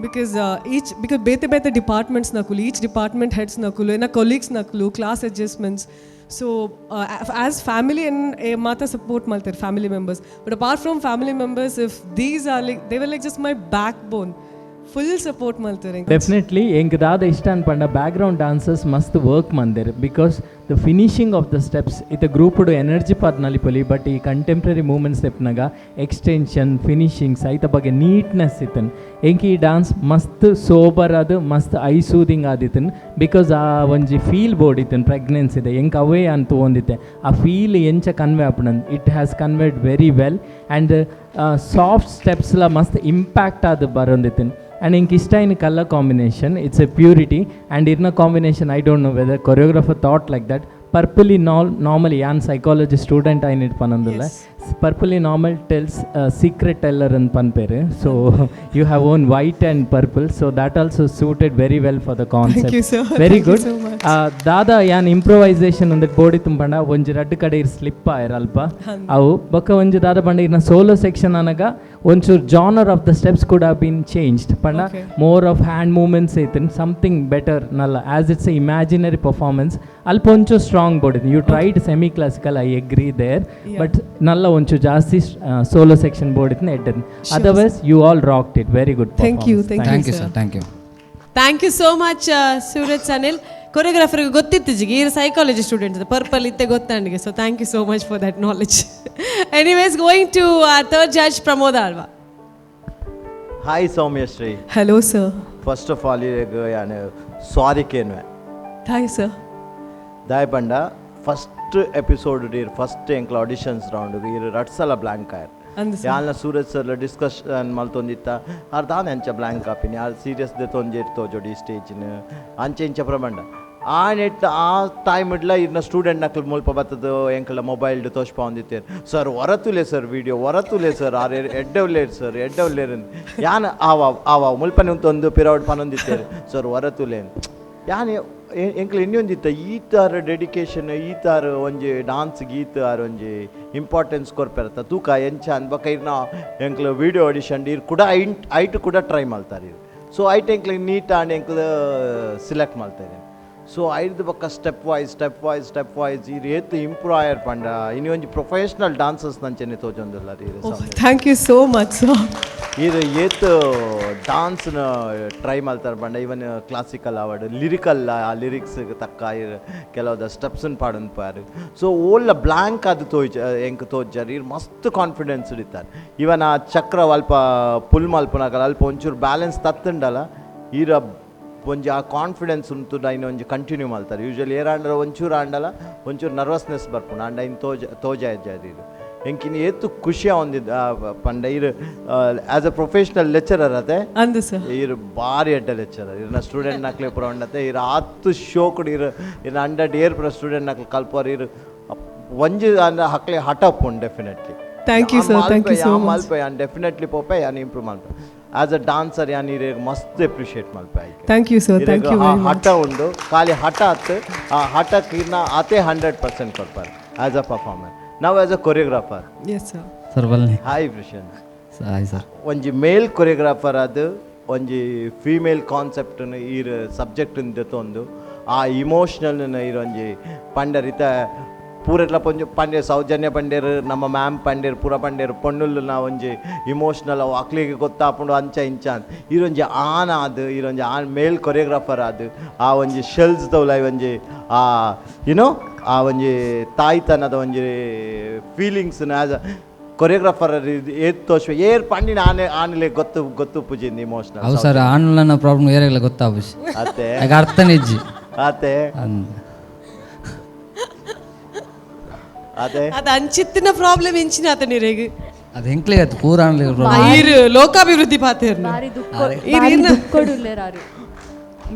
because each because ಬೇತೆ ಬೇತೆ departments ನಕುಲು, each department heads ನಕುಲು, ಎನ್ನ colleagues ನಕುಲು, class adjustments. So as family N ಮಾತ support ಮಾಡ್ತಾರೆ family members, but apart from family members, if these are like, they were like just my backbone, full support ಮಾಡ್ತಾರೆ. Definitely ಎಂಕ್ ದಾದ ಇಷ್ಟ ಅನ್ಪಂಡ, back ground dancers ಮಸ್ತ್ work Mandir, because The finishing of the steps ಇತ್ತೆ ಗ್ರೂಪ್ಡ್ energy path ನಲಿಪೊಲಿ, but ಈ contemporary movements ಸ್ಟೆಪ್ನಾಗ extension, finishings ಐತ ಬಗ್ಗೆ ನೀಟ್ನೆಸ್ ಇತ್ತನ್. ಎಂಕ್ ಈ ಡಾನ್ಸ್ ಮಸ್ತ್ ಸೋಬರ್ ಅದು, ಮಸ್ತ್ I soothing ಆದಿತ್ತನ್. Because ಆ ಒಂಜಿ ಫೀಲ್ ಬೋರ್ಡ್ ಇತ್ತನ್ ಪ್ರೆಗ್ನೆನ್ಸಿ ಇದೆ. ಎಂಕ್ ಅವೇ ಅಂತ ಒಂದಿತ್ತೆ, ಆ ಫೀಲ್ ಎಂಚ ಕನ್ವೆ ಆಪುಂಡು, it has conveyed very well. And soft ಸ್ಟೆಪ್ಸ್ಲ ಮಸ್ತ್ ಇಂಪ್ಯಾಕ್ಟ್ ಆದ್ ಬರೊಂದಿತ್ತನ್. ಆ್ಯಂಡ್ ಎಂಕ್ ಇಷ್ಟ ಇನ್ colour combination, it's a purity. And ಇರ್ನ combination, I don't know whether choreographer thought like that. Purple normally, ಯಾನ್ ಸೈಕಾಲಜಿ ಸ್ಟೂಡೆಂಟ್ ಆಯ್ನಿಟ್ ಪನೊಂದುಲ್ಲ, purple normal tells secret teller ಅಂತ ಪನ್ಪೇರು. So you have worn white and purple, so that also suited very well for the concept. You, sir. Very Thank you good. so much. ದಾದಾ ಯಾನ್ improvisation ಒಂದು ಬೋಡಿ ತುಂಬಂಡ ಒಂಜಿ ರಡ್ಡು ಕಡೆ ಇರ್ ಸ್ಲಿಪ್ ಆಯ್ರ ಅಲ್ಪ ಅವು. ಬೊಕ್ಕ ಒಂಜಿ ದಾದ ಪಂಡ, ಇರ್ನ ಸೋಲೋ ಸೆಕ್ಷನ್ ಅನಗ ಒಂಚೂರು genre of the steps ಕೂಡ ಬಿನ್ ಚೇಂಜ್ಡ್ ಪಂಡ more of hand movements ಐತನ್, something better Nalla. As it's a imaginary performance, ಅಲ್ಪ ಒಂಚೂರು strong body. You tried semi classical, I agree there, but ನಲ್ಲ ಒಂಚೂರು ಜಾಸ್ತಿ ಸೋಲೋ ಸೆಕ್ಷನ್ ಬೋಡಿತ್ನ ಎಡ್ಡನ್. Otherwise, you all rocked it. Very good. Thank you, thank you. Thank you sir, thank you. Thank you so much, Suraj Sanil. ಕೊರಿಯೋಗ್ರಾಫರ್ಗೆ ಗೊತ್ತಿತ್ತು ಜಿಗಿ ಈರ್ psychology student, purple ಇತ್ತೆ ಗೊತ್ತಂಡಿಗೆ. So thank you so much for that knowledge. Anyways, going to third judge, Pramod Alva. Hi Soumyashree. Hello sir. First of all ಇರೆಗ್ ಯಾನ್ ಸಾರಿ ಕೇನ್ವೆ. Thank sir. ದಾಯ್ ಪಂಡ first episode ಇರ್ first ಎಂಕ್ಲ auditions round ಇರ್ ರಡ್ಸಲ blank ಆಯರ್. ಅಂದ್ sir. ಯಾಲ್ನ Suraj sir discussion ಮಲ್ತೊಂದಿತ್ತ, R ದಾನೆ ಅಂಚ blank ಆಪಿನಿ, R serious ದೆ ತೊಂಜೆರ್ ತೋಜೋಡಿ ಸ್ಟೇಜ್ನ ಅಂಚೆ ಇಂಚ ಪ್ರಬಂಡ. ಆ ನೆಟ್ ಆ ಟೈಮ್ ಇಡ್ಲ ಇರ್ನ ಸ್ಟೂಡೆಂಟ್ ನಕ್ಲು ಮುಲ್ಪ ಬತ್ತದ ಎಂಕಲ ಮೊಬೈಲ್ ತೋಚ್ಪಾವೊಂದಿತ್ತೇರು. ಸರ್, ಹೊರತುಲೆ ಸರ್, ವಿಡಿಯೋ ಹೊರತುಲೆ ಸರ್, ಆರ್ ಎಡ್ಡವ್ಲೇರ್ ಸರ್, ಎಡ್ಡವ್ಲೇರ್. ಯಾನ್ ಆವ ಆವ ಮುಲ್ಪನೆ ಉಂತೊಂದು ಪಿರೌಡ್ ಪನೊಂದಿತ್ತೇರು, ಸರ್ ಹೊರತುಲೆ. ಯಾನ್ ಎಂಕ್ಲ ಇನ್ನೊಂದಿತ್ತ, ಈ ತಾರ ಡೆಡಿಕೇಶನ್, ಈ ತಾರ ಒಂಜಿ ಡಾನ್ಸ್ ಗೀತ್ ಆರ್ ಒಂಜಿ ಇಂಪಾರ್ಟೆನ್ಸ್ ಕೊರ್ಪೆರತ್ತ ತೂಕ ಎಂಚ ಅಂದ್. ಬೊಕ ಇರ್ನ ಎಂಕ್ಲ ವಿಡಿಯೋ ಆಡಿಷನ್ ಇರ್ ಕೂಡ ಐಂಟ್ ಐಟ್ ಕೂಡ ಟ್ರೈ ಮಲ್ತಾರೆ ಇರ್. ಸೊ ಐಟ್ ಎಂಕ್ಲ ನೀಟ್ ಆಂಡ್ ಎಂಕ್ಲ ಸಿಲೆಕ್ಟ್ ಮಲ್ತಾರೆ. ಸೊ ಐದು ಬೊಕ್ಕ step wise, step wise, step wise ಇರ್ ಏತ್ ಇಂಪ್ರೂವ್ ಆಯರ್ ಪಂಡ ಇನಿ ಒಂಜಿ ಪ್ರೊಫೆಷನಲ್ ಡಾನ್ಸರ್ಸ್ ನಂಚೆನೆ ತೋಜೊಂದುಲ್ಲ ಇರ್. Thank you so much, sir. ಇರ್ ಏತ್ ಡಾನ್ಸ್ನ ಟ್ರೈ ಮಲ್ತಾರೆ ಪಂಡ, ಇವನ್ ಕ್ಲಾಸಿಕಲ್ ಆವಡ್, ಲಿರಿಕಲ್, ಆ ಲಿರಿಕ್ಸ್ ತಕ್ಕ ಇರ್ ಕೆಲವದ ಸ್ಟೆಪ್ಸ್ನ ಪಾಡೊಂದು ಪಾರು. ಸೊ ಓಲ್ಲ ಬ್ಲ್ಯಾಂಕ್ ಅದು ತೋಜ್ ಎಂಕ್ ತೋಜಾರ್. ಇರ್ ಮಸ್ತ್ ಕಾನ್ಫಿಡೆನ್ಸ್ ಇಡಿತಾರೆ. ಇವನ್ ಆ ಚಕ್ರ ಅಲ್ಪ ಪುಲ್ ಮಲ್ಪುನಾಗಲ ಅಲ್ಪ ಒಂಚೂರು ಬ್ಯಾಲೆನ್ಸ್ ತತ್ತುಂಡಲ, ಈರ ಒಂಜಿ ಆ ಕಾನ್ಫಿಡೆನ್ಸ್ ಉಂಟು, ಐನ್ ಒಂಜಿ ಕಂಟಿನ್ಯೂ ಮಲ್ತಾರೆ. ಯೂಶಲಿ ಏರಾಂಡಲ ಒಂಚೂರು ಆಂಡಲ ಒಂಚೂರು ನರ್ವಸ್ನೆಸ್ ಬರ್ಪುಂಡು. ಆಂಡ ಐನ್ ತೋಜ ತೋಜಾಯ್ಜಾರ್ ಇರು. ಎಂಕಿನ ಏತು ಖುಷಿ ಒಂದಿದ್ದು ಪಂಡ, ಇರು as a professional lecturer ಅತೆ. ಅಂದು ಸರ್. ಇರು ಭಾರಿ ಎಡ್ಡೆ ಲೆಕ್ಚರರ್. ಇರ್ನ ಸ್ಟೂಡೆಂಟ್ ನಕ್ಲೆ ಪೂರ ಉಂಡತೆ. ಇರು ಆತು ಶೋಕುಡು ಇರು ಇರ್ನ ಅಂಡರ್ ಏರ್ ಪೂರ ಸ್ಟೂಡೆಂಟ್ ನಕ್ಲೆ ಕಲ್ಪೋರ್. ಇರು ಒಂಜಿ ಅಂಡ ಹಕ್ಲೆ ಹಠ ಉಪ್ಪುಂಡು definitely. Thank you, sir. Thank you so much. ಮಲ್ಪೆ ಯಾನ್ ಡೆಫಿನೆಟ್ಲಿ ಪೋಪೆ, ಯಾನ್ improve Malpe. As a dancer ಯಾನ್ ಇರೆಗ್ ಮಸ್ತ್ appreciate Malpe. Thank you, sir. Thank you very much. ಹಠ ಉಂಡು, ಖಾಲಿ ಹಠ ಅತ್ತು. ಆ ಹಠಕ್ಕೆ ಇನ್ನ ಅತೇ 100% ಕೊಡ್ತಾರೆ as a performer. ನಾವು as a choreographer. Yes sir. Sir, ಬಲ್ಲೆ. ಹಾಯ್ ಪ್ರಶಾಂತ್. Hi sir. ಒಂಜಿ ಮೇಲ್ ಕೊರಿಯೋಗ್ರಾಫರ್ ಅದು ಒಂಜಿ ಫೀಮೇಲ್ ಕಾನ್ಸೆಪ್ಟ್ನ ಈರ್ ಸಬ್ಜೆಕ್ಟ್ ದೆತ್ತೊಂದು ಆ ಇಮೋಷ್ನಲ್ ಇರೊಂಜಿ ಪಂಡರ್ ಇತ್ತ ಪೂರೆಟ್ಲ ಪೊಂಜು ಪಂಡೇರ್, ಸೌಜನ್ಯ ಪಂಡೇರ್, ನಮ್ಮ ಮ್ಯಾಮ್ ಪಂಡೇರ್, ಪೂರ ಪಂಡೇರ್. ಪೊಣ್ಣುಲ್ಲು ನಾ ಒಂಜಿ ಇಮೋಷ್ನಲ್ ಅವು ಅಕ್ಲಿಗೆ ಗೊತ್ತಾಪುಂಡು ಅಂಚ ಇಂಚ ಅಂದ್. ಈರೊಂಜಿ ಆನ್ ಆದ್, ಈರೊಂಜಿ ಆನ್ ಮೇಲ್ ಕೊರಿಯೋಗ್ರಾಫರ್ ಆದ್ ಆ ಒಂಜಿ ಶೆಲ್ಸ್ ದೌಲ ಒಂಜಿ ಆ ಯುನೋ ಆ ಒಂಜಿ ತಾಯ್ತನದ ಒಂಜಿ feelings as a choreographer ಏತ್ ತೋಶ್ವೆ ಏರ್ ಪಂಡಿನ ಆನೆ ಆನಲೆ ಗೊತ್ತು ಗೊತ್ತು ಪೂಜಿಂದ ಇಮೋಷನಲ್. ಅವು ಸರ್, ಆನ್ಲೈನ್ problem ಏರೆಗ್ಲ ಗೊತ್ತಾಪುಜಿ. ಅತ್ತೆ. ಆಗ ಅರ್ಥನೇ ಇಜ್ಜಿ. ಅತ್ತೆ. ಅಂದ್. ಅದೇ. ಅದು ಅಂಚಿತ್ತಿನ ಪ್ರಾಬ್ಲಮ್ ಇಂಚಿನ ಆತನಿರೇಗ್. ಅದು ಎಂಕ್ಲೆ ಆಯ್ತು ಪೂರ ಆನ್ಲೈನ್ ಪ್ರಾಬ್ಲಮ್. ಈರ್ ಲೋಕಾಭಿವೃದ್ಧಿ ಪಾತೇರ್ನ. ಬಾರಿ ದುಃಖ. ಈರ್ ಬಾರಿ ದುಃಖಡುಲ್ಲೇರ್ ಆರು,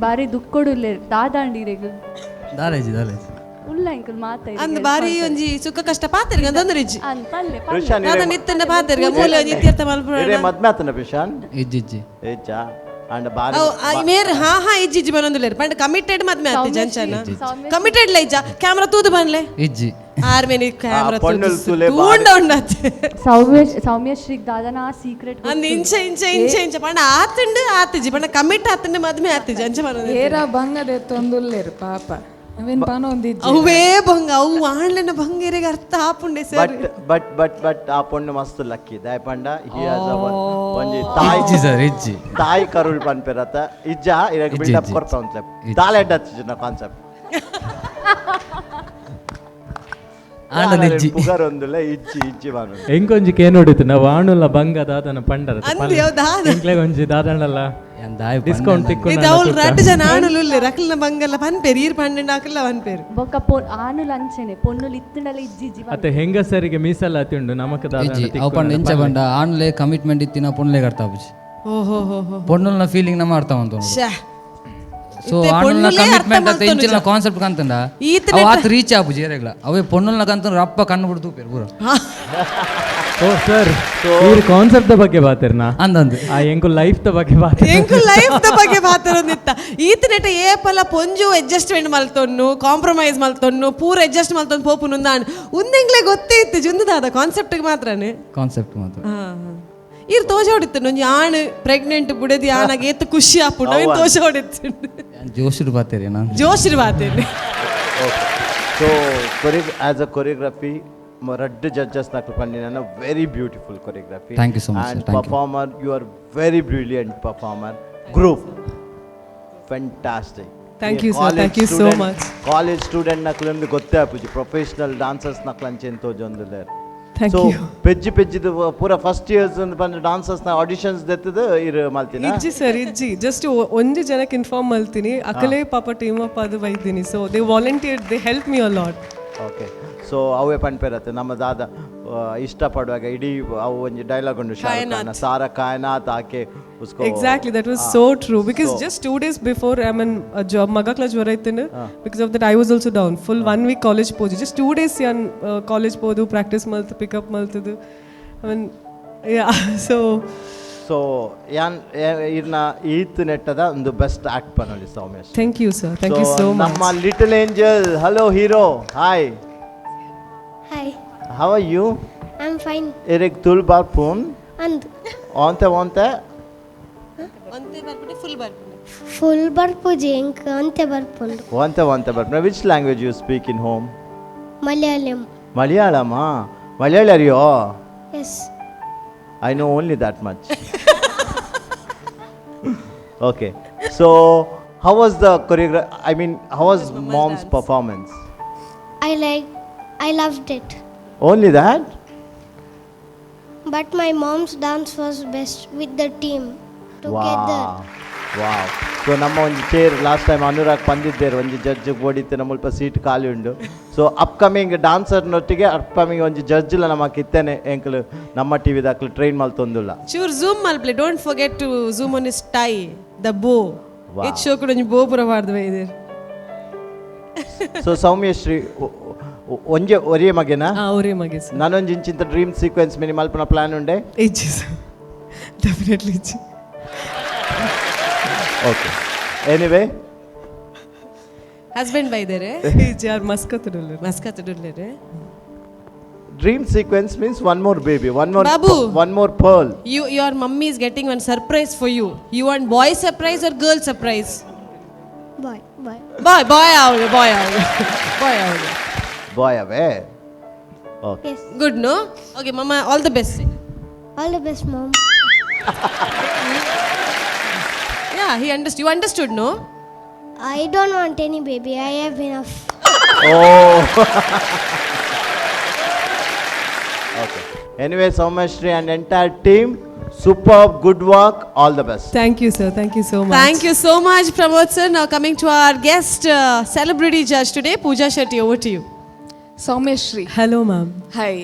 ಬಾರಿ ದುಃಖಡುಲ್ಲೇರ್. ದಾದಾಂಡಿರೆಗ್. ದಾಲೇಜಿ ದಾಲೇಜಿ. ಉಲ್ಲ ಎಂಕಲ್ ಮಾತ. ಅಂದ್ ಬಾರಿ ಒಂಜಿ ಸುಖ ಕಷ್ಟ ಪಾತೆರ್ಗ ತೊಂದರೆ ಇಜ್ಜಿ. ಅಂದ್ ಪಲ್ಲೆ. ಪ್ರಶಾಂತ್. ದಾದ ನಿತ್ತಂಡ ಪಾತೆರ್ಗ ಮೂಲೆ ಒಂಜಿ ಇತ್ಯರ್ಥ ಮಲ್ಪುನ. ಇರೇ ಮದ್ಮೆ ಆತನ ಪ್ರಶಾಂತ್? ಇಜ್ಜಿ ಇಜ್ಜಿ. ಏಚಾ ಅಂಡ್ ಬಾರಿ. ಅವ್ ಮೇರ್ ಹಾ ಹಾ ಇಜ್ಜಿ ಇಜ್ಜಿ ಬನೊಂದುಲ್ಲೇರ್ ಪಂಡ ಕಮಿಟೆಡ್ ಮದ್ಮೆ ಆತಿ ಜಂಚನ? ಕಮಿಟೆಡ್ ಲೈಜ? ಕ್ಯಾಮ್ರಾ ತೂದು ಬನ್ಲೆ. ಇಜ್ಜಿ. ಆರ್ ಮೇನಿ ಕ್ಯಾಮ್ರಾ ಪೊಣ್ಣುಲ್ ತೂಲೆ. ತೂಂಡ ಉಂಡಾತೆ. ಸೌಮ್ಯ ಸೌಮ್ಯಶ್ರೀಗ್ ದಾದನ ಸೀಕ್ರೆಟ್. ಅಂದ್ ಇಂಚ ಇಂಚ ಇಂಚ ಇಂಚ ಪಂಡ ಆತುಂಡು ಆತಿಜಿ ಪಂಡ ಕಮಿಟ್ ಆತುಂಡು ಮದ್ಮೆ ಆತಿಜಿ ಅಂಚ ಬನೊಂದು. ಏರ ಬಂಗದೆತ್ತೊಂದುಲ್ಲೆರ್ ಪಾಪ, ಅವೇನ್ ಪನೊಂದಿಜ್ಜಿ. ಅವೇ ಬಂಗ, ಅವು ಆಣ್ಲೆನ ಬಂಗೇರಿಗೆ ಅರ್ಥ ಆಪುಂಡೆ sir. But but but but ಆ ಪೊಣ್ಣು ಮಸ್ತ್ ಲಕ್ಕಿ. ದಾಯ್ ಪಂಡ he has a ಒಂಜಿ ತಾಯಿ. ಇಜ್ಜಿ ಸರ್, ಇಜ್ಜಿ. ತಾಯಿ ಕರುಳ್ ಪನ್ಪೆರತ ಇಜ್ಜಾ ಇರಗ್ ಇಜ್ಜಿ, ಬಿಲ್ಡಪ್ ಇಜ್ಜಿ. ಕೊರ್ಪ ಉಂತ್ಲೆ. ಇಜ್ಜಿ. ದಾಲ ಎಡ್ಡತ್ತಿನ ಕಾನ್ಸೆಪ್ಟ್. ಆಂಡ ಇಜ್ಜಿ. ಪುಗರೊಂದುಲ್ಲ ಇಜ್ಜಿ ಇಜ್ಜಿ ಬಾನು. ಎಂಕೊಂಜಿ ಕೇನೋಡಿತ್ತು ನಾವು ಆಣುಲ ಬಂಗ ದಾದನ ಪಂಡರ. ಅಂದ್ ಯಾವ್ ದಾದ? ಎಂಕ್ಲೆಗ್ ಒಂಜಿ ದಾದನಲ್ಲ ಡಿಸ್ಕೌಂಟ್ ಇದು ಅವ್ಳು ರಡ್ಡ್ ಜನ ಆಣುಲು ಉಲ್ಲೆರ್ ಅಕ್ಲ್ನ ಬಂಗಲ್ಲ ಪನ್ಪೇರು ಈರ್ ಪಂಡ ಅಕ್ಲ ಪನ್ಪೇರು. ಬೊಕ್ಕ ಆಣುಲು ಅಂಚೆನೆ ಪೊನ್ನುಲು ಇತ್ತುಂಡಲ ಇಜ್ಜಿ ಇಜ್ಜಿ. ಅತ್ತೆ ಹೆಂಗಸರಿಗೆ ಮೀಸಲಾತಿ ಉಂಡು ನಮಕ್ ದಾದನ. ಇಜ್ಜಿ ಅವು ಪಂಡ ಇಂಚ ಪಂಡ ಆಣುಲೆ ಕಮಿಟ್ಮೆಂಟ್ ಇತ್ತಿನ ಪೊಣ್ಣುಲೆಗ್ ಅರ್ಥ ಆಪುಜಿ. ಓಹೋ ಹೋ ಹೋ. ಪೊಣ್ಣುಲ್ನ ಫೀಲಿಂಗ್ ನಮ್ಮ ಅರ್ಥ ಮಂತೊಂಡು. ಶ್ಯಾ. ಸೊ ಇತ್ತೆ ಆಣುಲ್ನ ಪೊಣ್ಣುಲೇ ಅರ್ಥ ಕಮಿಟ್ಮೆಂಟ್ ಅತ್ತ ಇಂಚಿನ ಮಲ್ತೊನುಜ. ಕಾನ್ಸೆಪ್ಟ್ ಕಂತಂಡ ಈತನೇ ಅವು ಆತ್ ರೀಚ್ ಆಪುಜಿ ಏರೆಗ್ಲ. ಅವೇ ಪೊಣ್ಣುಲ್ನ ಕಂತಂದ್ರೆ ಅಪ್ಪ ಕಣ್ಣು ಬಿಡ್ದು ತೂಪೆರ್ ಪೂರ. ಓ ಸರ್, ಈರ್ ಕಾನ್ಸೆಪ್ಟ್ the ಬಗ್ಗೆ ಬಾತೆರ್ನಾ? ಅಂದಂದು. ಆ ಎಂಕು ಲೈಫ್ the ಬಗ್ಗೆ ಬಾತೆರ್. ಎಂಕು ಲೈಫ್ ದ ಬಗ್ಗೆ ಬಾತೆರೊಂದಿತ್ತ. ಈತನೆಟ ಏಪಲ ಪೊಂಜು ಅಡ್ಜಸ್ಟ್ಮೆಂಟ್ ಮಲ್ತೊನ್ನು, ಕಾಂಪ್ರಮೈಸ್ ಮಲ್ತೊನ್ನು, ಪೂರ ಅಡ್ಜಸ್ಟ್ ಮಲ್ತೊನ್ನು ಪೋಪುನು ಉಂದೆಂಗ್ಲೆ ಗೊತ್ತೇ ಇತ್ತು ಜುಂದುದಾದ ಕಾನ್ಸೆಪ್ಟ್ ಮಾತ್ರನೇ. ಕಾನ್ಸೆಪ್ಟ್ ಮಾತ್ರ. ಈರ್ ತೋಜ ಹೊಡಿತ್ತು ಒಂಜಿ ಆಣ್ ಪ್ರೆಗ್ನೆಂಟ್ ಬುಡದಿ ಆನಾಗ ಏತ್ ಖುಷಿ ಆಪುಂಡು ಅವೇನ್ ತೋಜ ಹೊಡಿತ್ತು. ಜೋಶಿಡ್ ಬಾತೆರ್ ನಾನು. ಜೋಶಿಡ್ ಬಾತೆರ್. So as a choreography ರಡ್ಡ್ ಜಡ್ಜಸ್ ನಕಲು ಪಂಡಿನ very beautiful choreography. Thank you so much, sir. And Thank you. Performer, you are very brilliant performer. Group fantastic. Thank you, sir. Thank you so much. College student ನಕಲು ಗೊತ್ತೇ ಆಪುಜಿ, professional dancers ನಕಲು ಅಂಚೆನ್ ತೋಜೊಂದುಲ್ಲೆರ್. Thank so you. ಪೆಜ್ಜಿ ಪೆಜ್ಜಿದು ಪೂರ first years ಬಂದು dancers ನ auditions ದೆತ್ತದು ಇರು ಮಲ್ತಿನ. ಇಜ್ಜಿ ಸರ್, ಇಜ್ಜಿ. ಜಸ್ಟ್ ಒಂಜಿ ಜನಕ್ಕೆ ಇನ್ಫಾರ್ಮ್ ಮಲ್ತೀನಿ, ಅಕಲೇ ಪಾಪ ಟೀಮ್ ಅಪ್ ಅದು ಬೈದ್ದೀನಿ. So they volunteer, they help me a lot. Okay, so ಅವೇ ಪನ್ಪೇರತ್ತೆ ನಮ್ಮ ದಾದ ಇಷ್ಟಪಡುವಾಗ ಇಡೀ ಅವು ಒಂಜಿ ಡೈಲಾಗ್ ಉಂಡು ಶಾರುಖ್ ಖಾನ್ ಸಾರಾ ಕಾಯನಾತ್ ಆಕೆ ಉಸ್ಕೋ. Exactly, that was so true because just 2 days before I mean job ಮಗಕ್ಲ ಜ್ವರ ಇತ್ತು. Because of that I was also down full 1 week. College ಪೋಜಿ just 2 days ಯಾನ್ ಕಾಲೇಜ್ ಪೋದು ಪ್ರಾಕ್ಟೀಸ್ ಮಲ್ತು ಪಿಕಪ್ ಮಲ್ತದು. I mean yeah so so ಯಾನ್ ಇರ್ನ ಈತ್ ನೆಟ್ಟದ ಒಂದು ಬೆಸ್ಟ್ ಆಕ್ಟ್ ಪನೊಲಿ Soumyash. Thank you sir, thank you so much. ನಮ್ಮ little angel, hello hero, hi. Hi. How are you? I am fine. ಎರೆಗ್ ತುಲ್ ಬಾರ್ಪುನ್ ಅಂದ್ ಓಂತೆ ಓಂತೆ ಒಂತೆ ಬರ್ಪುಂಡು ಫುಲ್ ಬರ್ಪುಂಡು. ಫುಲ್ ಬರ್ಪುಜಿ ಎಂಕ್, ಒಂತೆ ಬರ್ಪುಂಡು. ಓಂತೆ ಓಂತೆ ಬರ್ಪುಂಡು. Which language you speak in home? Malayalam. ಮಲಯಾಳಮಾ? Malayali ಅರಿಯೋ? Yes. I know only that much. Okay, so how was the choreography? I mean, how was mom's performance? I loved it. Only that? But my mom's dance was best with the team together. Wow. So ನಮ್ಮ ಒಂಜಿ chair last time Anurag ಬಂದಿದ್ದೇರು, ಒಂಜಿ judge ಓಡಿತ್ತು ನಮ್ಮ seat ಖಾಲಿ ಉಂಡು. So upcoming ಡಾನ್ಸರ್ನೊಟ್ಟಿಗೆ upcoming ಒಂಜಿ ಜಡ್ಜ್ಲ ನಮ್ಮ ಕಿತ್ತನೆ ಎಂಕಲು ನಮ್ಮ ಟಿ ವಿದಾಕ್ಲು ಟ್ರೈನ್ ಮಲ್ತೊಂದುಲ್ಲ. ಚೂರ್ zoom ಮಲ್ಪ್ಲೆ, don't forget to zoom on his tie, the bow. ಏತ್ ಶೋಕುಡು ಒಂಜಿ ಬೋ ಪೂರ ಪಾಡ್ದು ಬೈದೆರ್. ಸೊ ಸೌಮ್ಯಶ್ರೀ ಒಂಜೆ ಒರಿಯೇ ಮಗೆನಾ? ಒರೇ ಮಗೆ ಸರ್. ನಾನೊಂಜಿ ಇಂಚಿಂತ dream sequence mini ಮಲ್ಪನ plan ಉಂಡೆ? ಇಜ್ಜಿ ಸರ್, ಡೆಫಿನೆಟ್ಲಿ ಇಜ್ಜಿ. Okay, anyway husband ಬೈದೇರೆ? ಇಜ್ಜಿ, ಆರ್ ಮಸ್ಕತ್ ಉಲ್ಲೆರ್. ಮಸ್ಕತ್ ಉಲ್ಲೆರ್. Dream sequence means one more baby, one more Babu. One more pearl. You, your mummy is getting one surprise for you. You want boy surprise or girl surprise? Boy, boy. Boy, boy avlu, boy avlu. Boy avlu. Boy away. Okay. Yes. Good, no? Okay, mama, all the best. All the best, mom. Yeah, he understood. You understood, no? I don't want any baby. I have enough. Oh. Okay. Anyway, Soumyashree and entire team, superb, good work, all the best. Thank you, sir. Thank you so much. Thank you so much, Pramod sir. Now coming to our guest, celebrity judge today, Pooja Shetty. Over to you. Soumyashree. Hello, ma'am. Hi.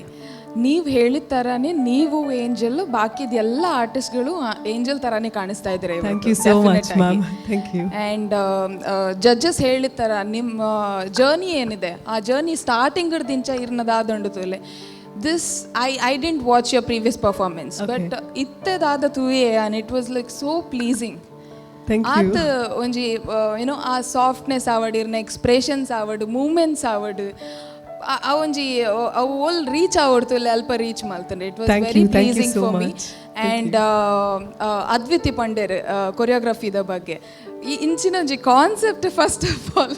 ನೀವು ಹೇಳಿದ ಥರನೇ ನೀವು angel, ಬಾಕಿದ ಎಲ್ಲ ಆರ್ಟಿಸ್ಟ್ಗಳು angel ಥರನೇ ಕಾಣಿಸ್ತಾ ಇದ್ದಾರೆ. Thank you so much, ma'am. Thank you. And judges ಹೇಳಿದ ಥರ ನಿಮ್ಮ ಜರ್ನಿ ಏನಿದೆ, ಆ ಜರ್ನಿ ಸ್ಟಾರ್ಟಿಂಗ್ ದಿಂಚ ಇರ್ನದಾದಂಡು ತುಲೆ. This I didn't watch your previous performance, but ಇತ್ತದಾದ ತೂಯೆ and it was like so pleasing. Thank you. ಆತ ಒಂಜಿ ಏನೋ ಆ ಸಾಫ್ಟ್ನೆಸ್ ಆವಡ್, ಇರ್ನ ಎಕ್ಸ್ಪ್ರೆಷನ್ಸ್ ಆವಡ್, ಮೂಮೆಂಟ್ಸ್ ಆವಡ್, ಆ ಒಂಜಿ ಅವು ಓಲ್ ರೀಚ್ ಆವಡ್ತು ಅಲ್ಪ reach ಮಲ್ತಂಡೆ. It was Thank very you, thank you pleasing so for me. much. And Adviti ಪಂಡೇರ್ ಕೊರಿಯೋಗ್ರಫಿದ ಬಗ್ಗೆ, ಈ ಇಂಚಿನ ಒಂಜಿ concept first of all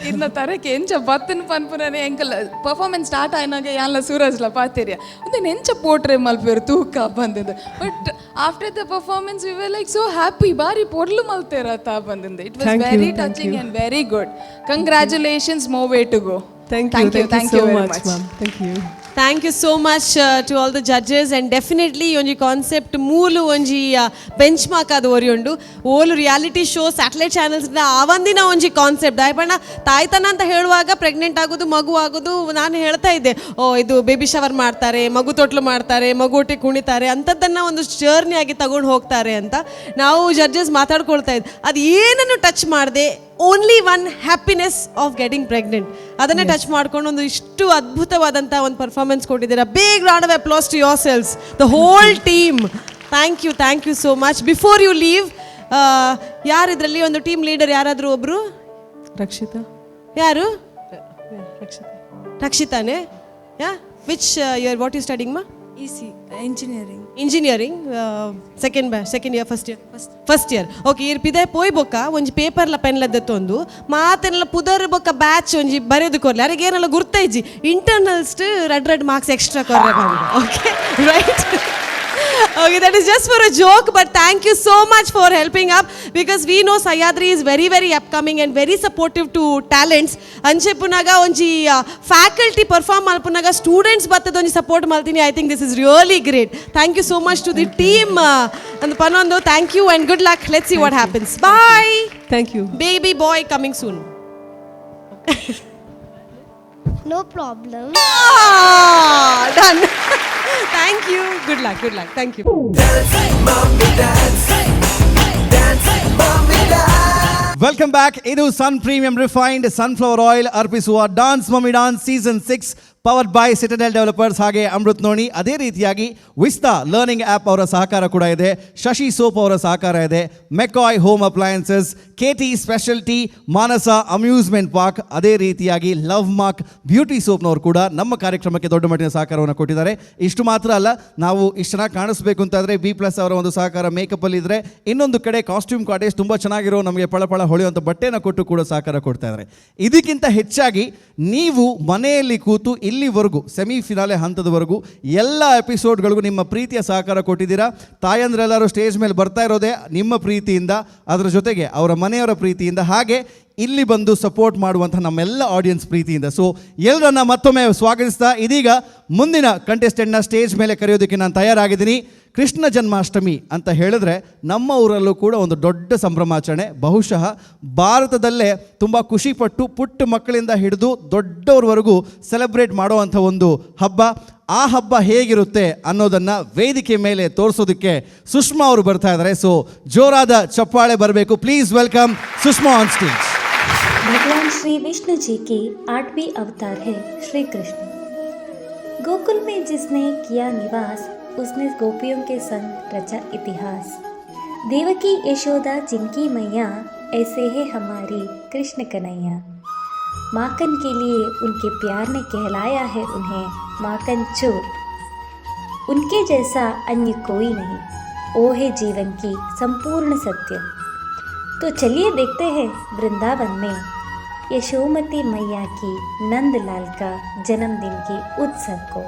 ಇರ್ನ ತರಕ್ಕೆ ಎಂಚ ಬತ್ತನ್ ಪನ್ಪುನನೆ ಎಂಕಲ್ ಪರ್ಫಾರ್ಮೆನ್ಸ್ ಸ್ಟಾರ್ಟ್ ಆಯ್ನಾಗ ಯಾನ್ಲ ಸೂರಜ್ಲ ಪಾತೆರಿಯ ಒಂದೇನು ಎಂಚ ಪೋಟ್ರೆ ಮಲ್ಪೇರು ತೂಕ ಬಂದಿದ್ದು. But after the performance we were like so happy, ಬಾರಿ ಪೊರ್ಲು ಮಲ್ತೇರ ತಾ ಬಂದಿಂದು. It was Thank you, very thank touching you. And very good. Congratulations, more way to go. Thank you, thank you so much ma'am, thank you. Thank you so much to all the judges, and definitely ಒಂಜಿ ಕಾನ್ಸೆಪ್ಟ್ ಮೂಲು ಒಂಜಿ ಬೆಂಚ್ ಮಾರ್ಕ್ ಅದು ಒರಿಯುಂಡು. ಓಲು ರಿಯಾಲಿಟಿ ಶೋ ಸ್ಯಾಟಲೈಟ್ ಚಾನಲ್ಸ್ ಆವಂದಿನ ಒಂಜಿ ಕಾನ್ಸೆಪ್ಟ್. ದಾಯಪಂಡ ತಾಯ್ತನ ಅಂತ ಹೇಳುವಾಗ ಪ್ರೆಗ್ನೆಂಟ್ ಆಗೋದು, ಮಗು ಆಗೋದು, ನಾನು ಹೇಳ್ತಾ ಇದ್ದೆ, ಓ ಇದು ಬೇಬಿ ಶವರ್ ಮಾಡ್ತಾರೆ, ಮಗು ತೊಟ್ಲು ಮಾಡ್ತಾರೆ, ಮಗು ಒಟ್ಟಿಗೆ ಕುಣಿತಾರೆ, ಅಂಥದ್ದನ್ನು ಒಂದು ಜರ್ನಿ ಆಗಿ ತಗೊಂಡು ಹೋಗ್ತಾರೆ ಅಂತ ನಾವು ಜಡ್ಜಸ್ ಮಾತಾಡ್ಕೊಳ್ತಾ ಇದ್ವಿ. ಅದು ಏನನ್ನು ಟಚ್ ಮಾಡದೆ only one happiness of getting pregnant ಅದನ್ನೇ ಟಚ್ ಮಾಡ್ಕೊಂಡು ಒಂದು ಇಷ್ಟು ಅದ್ಭುತವಾದಂಥ ಒಂದು ಪರ್ಫಾರ್ಮೆನ್ಸ್ ಕೊಟ್ಟಿದ್ದೀರಾ. Big round of applause to yourselves, the whole team. Thank you, thank you so much. Before you leave, ಯಾರಿದ್ರಲ್ಲಿ ಒಂದು ಟೀಮ್ ಲೀಡರ್ ಯಾರಾದರೂ ಒಬ್ರು? ರಕ್ಷಿತಾ. ಯಾರು? Rakshita. ರಕ್ಷಿತಾನೆ? Yeah, which year, what you studying, ma? EC engineering. Engineering second year, first year? First year, okay. ಇರ್ ಪಿದೆ ಪೋಯ್ ಬೊಕ್ಕ ಒಂಜಿ ಪೇಪರ್ಲ ಪೆನ್ಲ ದೆತ್ತೊಂದು ಮಾತೆಲ್ಲ ಪುದರ್ ಬೊಕ್ಕ ಬ್ಯಾಚ್ ಒಂಜಿ ಬರೆದು ಕೊರ್ಲೆ. ಅರೆಗೆ ಏನೆಲ್ಲ ಗುರ್ತ ಇಜ್ಜಿ, ಇಂಟರ್ನಲ್ಸ್ ರಡ್ ರಡ್ ಮಾರ್ಕ್ಸ್ ಎಕ್ಸ್ಟ್ರಾ ಕೊರ್ರೆ. Okay, right. Okay, that is just for a joke, but thank you so much for helping up, because we know Sahyadri is very, very upcoming and very supportive to talents. ಅಂಚೆ ಪುನಗ ಒಂಜಿ ಫ್ಯಾಕಲ್ಟಿ ಪರ್ಫಾರ್ಮ್ ಮಲ್ಪುನಗ ಸ್ಟೂಡೆಂಟ್ಸ್ ಬತ್ತದ ಒಂಜಿ support ಮಲ್ತೀನಿ. I think this is really great. Thank you so much to the team ಅಂದ್ ಪನೊಂದು. Thank you and good luck. Let's see what happens. Bye. Thank you. Baby boy coming soon. No problem. Done. Thank you. Good luck, good luck. Thank you. Welcome back. ಇದು Sun Premium Refined Sunflower Oil ಅರ್ಪಿಸುವ Dance Mummy Dance season 6, powered by Citadel Developers ಹಾಗೆ ಅಮೃತ್ ನೋಣಿ. ಅದೇ ರೀತಿಯಾಗಿ ವಿಸ್ತಾ ಲರ್ನಿಂಗ್ ಆ್ಯಪ್ ಅವರ ಸಹಕಾರ ಕೂಡ ಇದೆ, ಶಶಿ ಸೋಪ್ ಅವರ ಸಹಕಾರ ಇದೆ, ಮೆಕಾಯ್ home appliances, KT speciality, ಮಾನಸ ಅಮ್ಯೂಸ್ಮೆಂಟ್ ಪಾರ್ಕ್, ಅದೇ ರೀತಿಯಾಗಿ ಲವ್ ಮಾರ್ಕ್ ಬ್ಯೂಟಿ ಸೋಪ್ನವರು ಕೂಡ ನಮ್ಮ ಕಾರ್ಯಕ್ರಮಕ್ಕೆ ದೊಡ್ಡ ಮಟ್ಟಿನ ಸಹಕಾರವನ್ನು ಕೊಟ್ಟಿದ್ದಾರೆ. ಇಷ್ಟು ಮಾತ್ರ ಅಲ್ಲ, ನಾವು ಇಷ್ಟು ಚೆನ್ನಾಗಿ ಕಾಣಿಸ್ಬೇಕು ಅಂತಾದರೆ ಬಿ ಪ್ಲಸ್ ಅವರ ಒಂದು ಸಹಕಾರ ಮೇಕಪ್ಪಲ್ಲಿ ಇದ್ದರೆ, ಇನ್ನೊಂದು ಕಡೆ ಕಾಸ್ಟ್ಯೂಮ್ ಕಾಟೇಜ್ ತುಂಬ ಚೆನ್ನಾಗಿರೋ ನಮಗೆ ಪಳಪಳ ಹೊಳೆಯುವಂಥ ಬಟ್ಟೆನ ಕೊಟ್ಟು ಕೂಡ ಸಹಕಾರ ಕೊಡ್ತಾ ಇದ್ದಾರೆ. ಇದಕ್ಕಿಂತ ಹೆಚ್ಚಾಗಿ ನೀವು ಮನೆಯಲ್ಲಿ ಕೂತು ಇಲ್ಲಿವರೆಗೂ ಸೆಮಿಫಿನಾಲೆ ಹಂತದವರೆಗೂ ಎಲ್ಲ ಎಪಿಸೋಡ್ಗಳಿಗೂ ನಿಮ್ಮ ಪ್ರೀತಿಯ ಸಹಕಾರ ಕೊಟ್ಟಿದ್ದೀರಾ. ತಾಯಂದ್ರೆಲ್ಲರೂ ಸ್ಟೇಜ್ ಮೇಲೆ ಬರ್ತಾ ಇರೋದೇ ನಿಮ್ಮ ಪ್ರೀತಿಯಿಂದ, ಅದರ ಜೊತೆಗೆ ಅವರ ಮನೆಯವರ ಪ್ರೀತಿಯಿಂದ, ಹಾಗೆ ಇಲ್ಲಿ ಬಂದು ಸಪೋರ್ಟ್ ಮಾಡುವಂಥ ನಮ್ಮೆಲ್ಲ ಆಡಿಯನ್ಸ್ ಪ್ರೀತಿಯಿಂದ. ಸೊ ಎಲ್ಲರನ್ನ ಮತ್ತೊಮ್ಮೆ ಸ್ವಾಗತಿಸ್ತಾ ಇದೀಗ ಮುಂದಿನ ಕಂಟೆಸ್ಟೆಂಟ್ನ ಸ್ಟೇಜ್ ಮೇಲೆ ಕರೆಯೋದಕ್ಕೆ ನಾನು ತಯಾರಾಗಿದ್ದೀನಿ. ಕೃಷ್ಣ ಜನ್ಮಾಷ್ಟಮಿ ಅಂತ ಹೇಳಿದ್ರೆ ನಮ್ಮ ಊರಲ್ಲೂ ಕೂಡ ಒಂದು ದೊಡ್ಡ ಸಂಭ್ರಮಾಚರಣೆ. ಬಹುಶಃ ಭಾರತದಲ್ಲೇ ತುಂಬ ಖುಷಿಪಟ್ಟು ಪುಟ್ಟ ಮಕ್ಕಳಿಂದ ಹಿಡಿದು ದೊಡ್ಡವ್ರವರೆಗೂ ಸೆಲೆಬ್ರೇಟ್ ಮಾಡುವಂಥ ಒಂದು ಹಬ್ಬ. ಆ ಹಬ್ಬ ಹೇಗಿರುತ್ತೆ ಅನ್ನೋದನ್ನು ವೇದಿಕೆ ಮೇಲೆ ತೋರಿಸೋದಕ್ಕೆ ಸುಷ್ಮಾ ಅವರು ಬರ್ತಾ ಇದ್ದಾರೆ. ಸೊ ಜೋರಾದ ಚಪ್ಪಾಳೆ ಬರಬೇಕು. Please welcome Sushma on stage. भगवान श्री विष्णु जी के आठवीं अवतार है श्री कृष्ण। गोकुल में जिसने किया निवास, उसने गोपियों के संग रचा इतिहास। देवकी यशोदा जिनकी मैया, ऐसे है हमारी कृष्ण कन्हैया। माखन के लिए उनके प्यार ने कहलाया है उन्हें माखन चोर। उनके जैसा अन्य कोई नहीं, वो है जीवन की संपूर्ण सत्य। तो चलिए देखते हैं वृंदावन में यशोमती मैया की नंदलाल का जन्मदिन के उत्सव को।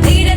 धीरे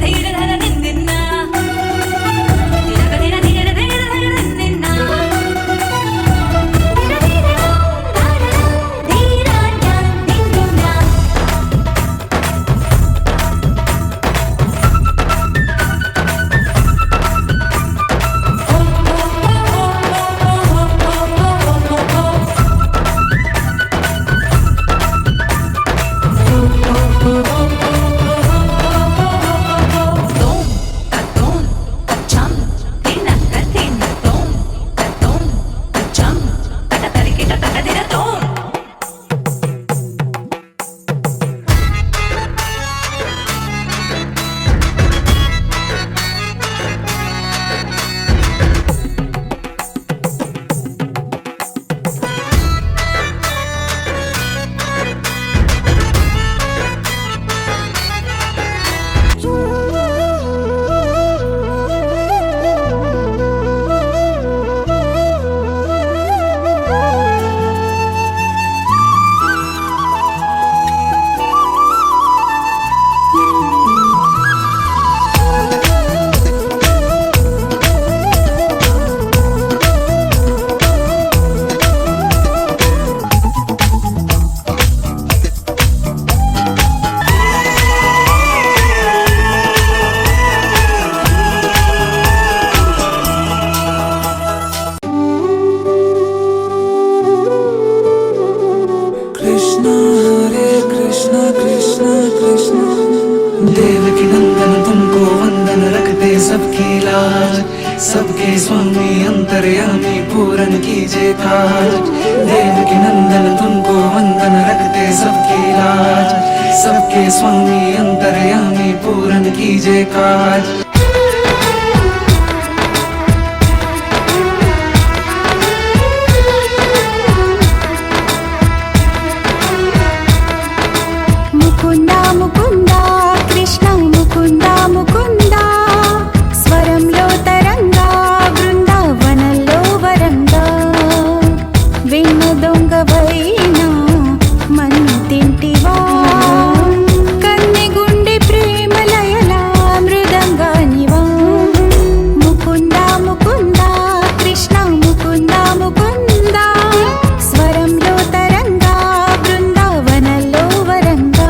सबकी लाज, सबके स्वामी अंतर्यामी पूरन कीजे काज। देव के नंदन तुमको वंदन, रखते सबकी लाज, सबके स्वामी अंतर्यामी पूरन कीजे काज। मुकुंदा मुकुंदा कृष्ण मुकुंदा मुकुंदा, स्वరంలో తరంగా బృందావనంలో వరంగా, వెన్న దొంగవైనా మన్ను తింటివా, కన్నె గుండె ప్రేమ లయలా మృదంగానివా. ముకుందా ముకుందా కృష్ణ ముకుందా ముకుందా, స్వరంలో తరంగా బృందావనంలో వరంగా.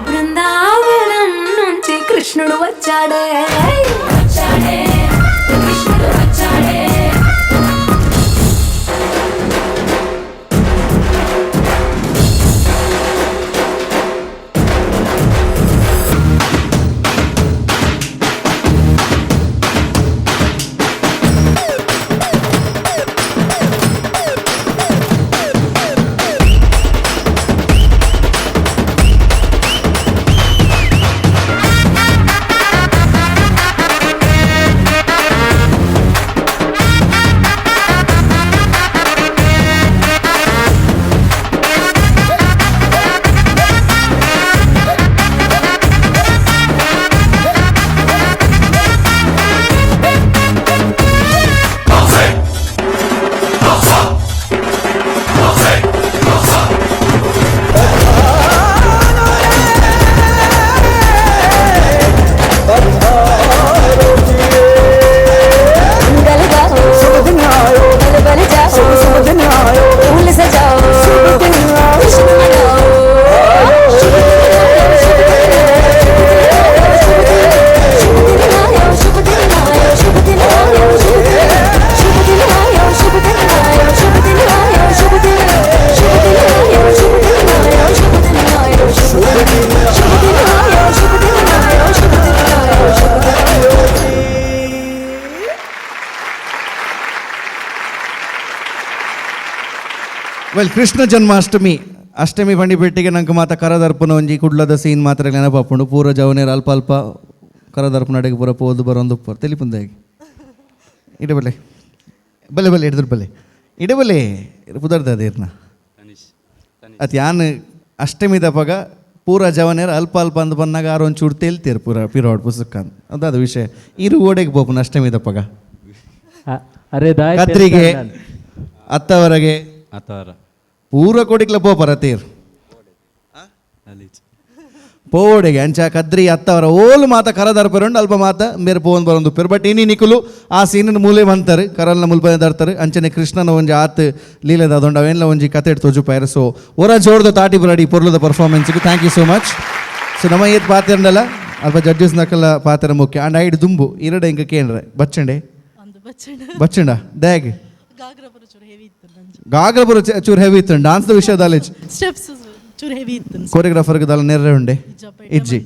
బృందావనం నుంచి కృష్ణుడు వచ్చాడే, వచ్చాడే కృష్ణుడు వచ్చాడే. ವೆಲ್, ಕೃಷ್ಣ ಜನ್ಮಾಷ್ಟಮಿ ಅಷ್ಟಮಿ ಬಂಡಿಪೇಟೆಗೆ ನಂಗೆ ಮಾತ ಕರದರ್ಪಣ ಒಂಜಿ ಕುಡ್ಲದ ಸೀನ್ ಮಾತ್ರ ನೆನಪಾಪುಂಡು. ಪೂರ ಜವನೇರು ಅಲ್ಪ ಅಲ್ಪ ಕರದರ್ಪಣ ಅಡೆಗೆ ಪೂರ ಪೋದು ಬರೋಂದು ತೆಲಿಪುಂದಾಗಿ ಇಡ ಬಲ್ಲೆ ಬಲ್ಲೆ ಬಲ್ಲೆ ಹಿಡಿದ್ರು ಬಲ್ಲೆ ಇಡ ಬಲ್ಲೆ ಪುದರ್ದ ಅದೇರ್ನ ಅತ್ ಯಾನ್ ಅಷ್ಟಮಿ ದಪಗ ಪೂರ ಜವನೇರು ಅಲ್ಪ ಅಲ್ಪ ಅಂದ್ ಬಂದಾಗ ಆರು ಒಂಚೂರು ತೇಲ್ತೀರು ಪೂರ ಪಿರೋಡ್ ಪುಸ್ತಕ ಅದಾದ ವಿಷಯ. ಇರು ಓಡೆಗೆ ಬೋಪನ ಅಷ್ಟಮಿ ದಪಗ ಅರೆ ದಾಯ್ ಕತ್ರಿಗೆ ಅತ್ತವರೆಗೆ ಅತ್ತವರ ಪೂರ ಕೊಡಿಕ್ಲ ಪೋಪರ ತೀರ್ ಪೋಡೆಗೆ ಅಂಚ ಕದ್ರಿ ಅತ್ತವರ ಓಲು ಮಾತ ಕರದರ್ಪರುಂಡು ಅಲ್ಪ ಮಾತ ಮೇರೆ ಪೋನ್ ಬರೋದು ಪೆರು. ಬಟ್ ಇನಿ ನಿಕುಲು ಆ ಸೀನನ್ ಮೂಲೆ ಬಂತಾರೆ ಕರಲ್ನ ಮುಲ್ಪನೆ ದರ್ತಾರೆ ಅಂಚನೆ ಕೃಷ್ಣನ ಒಂಜಿ ಆತ್ ಲೀಲೆದ ಅದೊಂಡು ಅವೇನ್ಲ ಒಂಜಿ ಕತೆ ತೋಜುಪಾಯರು. ಸೊ ಒರ ಜೋರ್ದ ತಾಟಿ ಬರಡಿ ಪೊರ್ಲದ ಪರ್ಫಾರ್ಮೆನ್ಸ್ಗೆ thank you so much. So ನಮ್ಮ ಏತ್ ಪಾತಿರಂಡಲ್ಲ ಅಲ್ಪ ಜಡ್ಜಸ್ ನಕಲ ಪಾತ್ರ ಮುಖ್ಯ ಅಂಡ್ ಐಡ್ ದುಂಬು ಇರಡೆ ಇಂಕ ಕೇಂದ್ರ ಬಚ್ಚಂಡೆ ಬಚ್ಚಂಡ ದ್ಯಾಗ್ ಗಾಗ್ರಪುರ ಚೂರು ಹೆವಿ ಇತ್ತು ಡಾನ್ಸ್ ವಿಷಯದಲ್ಲಿ ಸ್ಟೆಪ್ಸ್ ಚೂರು ಹೆವಿ ಇತ್ತು. ಕೊರಿಯೋಗ್ರಾಫರ್ಗೆ ದಾಲ ನೆರ್ರೆ ಉಂಡೆ ಇಜ್ಜಿ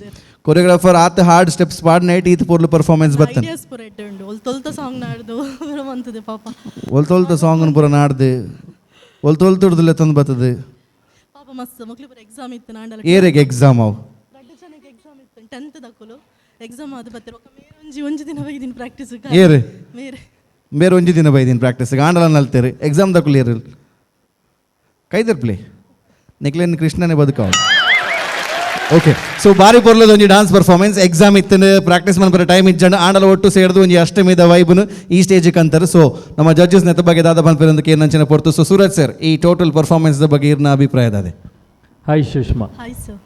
ಕೊರಿಯೋಗ್ರಾಫರ್ ಆತ ಹಾರ್ಡ್ ಸ್ಟೆಪ್ಸ್ ಪಾಡ್ ನೈಟ್ ಈತ ಪೊರ್ಲು ಪರ್ಫಾರ್ಮೆನ್ಸ್ ಬತ್ತನ್ ಐಡಿಯಾಸ್ ಪೂರ ಎಡ್ಡೆ ಉಂಡು ಒಲ್ತೊಲ್ತ ಸಾಂಗ್ ನಾಡ್ದು ಮಂತದೆ ಪಾಪ ಒಲ್ತೊಲ್ತ ಸಾಂಗ್ ಪೂರ ನಾಡ್ದು ಒಲ್ತೊಲ್ತುಡ್ದುಲೆ ತಂದು ಬತ್ತದೆ ಪಾಪ ಮಸ್ತ್ ಮಕ್ಳು ಪೂರ ಎಕ್ಸಾಮ್ ಇತ್ತು ನಾಂಡಲ ಏರೆಗೆ ಎಕ್ಸಾಮ್ ಅವು ರಡ್ಡು ಜನಕ್ಕೆ ಎಕ್ಸಾಮ್ ಇತ್ತು 10th ದಕ್ಕುಲು. Exam ಅದು ಬತ್ತೆರ್ ಬೊಕ್ಕ ಮೇರ್ ಒಂಜಿ ಒಂಜಿ ದಿನ ಬೈದಿನ ಪ್ರಾಕ್ಟೀಸ್. ಏರು? ಮೇರೆ. ಬೇರೆ ಒಂಜಿ ದಿನ ಬೈದಿನ ಪ್ರಾಕ್ಟೀಸ್ ಆಂಡಲ ನಲ್ತೇರು ಎಕ್ಸಾಮ್ ದಕುಲು ಏರು ಕೈದರ್ಪ್ಲೆ ನಿಕ್ಲೇನ್ ಕೃಷ್ಣನೇ ಬದುಕಾವ. ಓಕೆ, ಸೊ ಬಾರಿ ಪೊರ್ಲದ ಒಂಜಿ dance performance. Exam ಇತ್ತನ, practice ಮನ್ಪರ time ಇಜ್ಜಂಡ, ಆಂಡಲ ಒಟ್ಟು ಸೇರ್ದು ಒಂಜಿ ಅಷ್ಟಮಿದ ವೈಬ್ನು ಈ ಸ್ಟೇಜಿಗೆ ಅಂತಾರೆ. ಸೊ ನಮ್ಮ ಜಡ್ಜಸ್ ನೆತ್ತ ಬಗ್ಗೆ ದಾದ ಪನ್ಪೆರ್ ಕೇರ್ ಪೊರ್ತು. ಸೊ ಸೂರಜ್ ಸರ್, ಈ ಟೋಟಲ್ ಪರ್ಫಾರ್ಮೆನ್ಸ್ ಬಗ್ಗೆ ಇರ್ನ ಅಭಿಪ್ರಾಯ ದಾದೆ? Hi Sushma. Hi sir.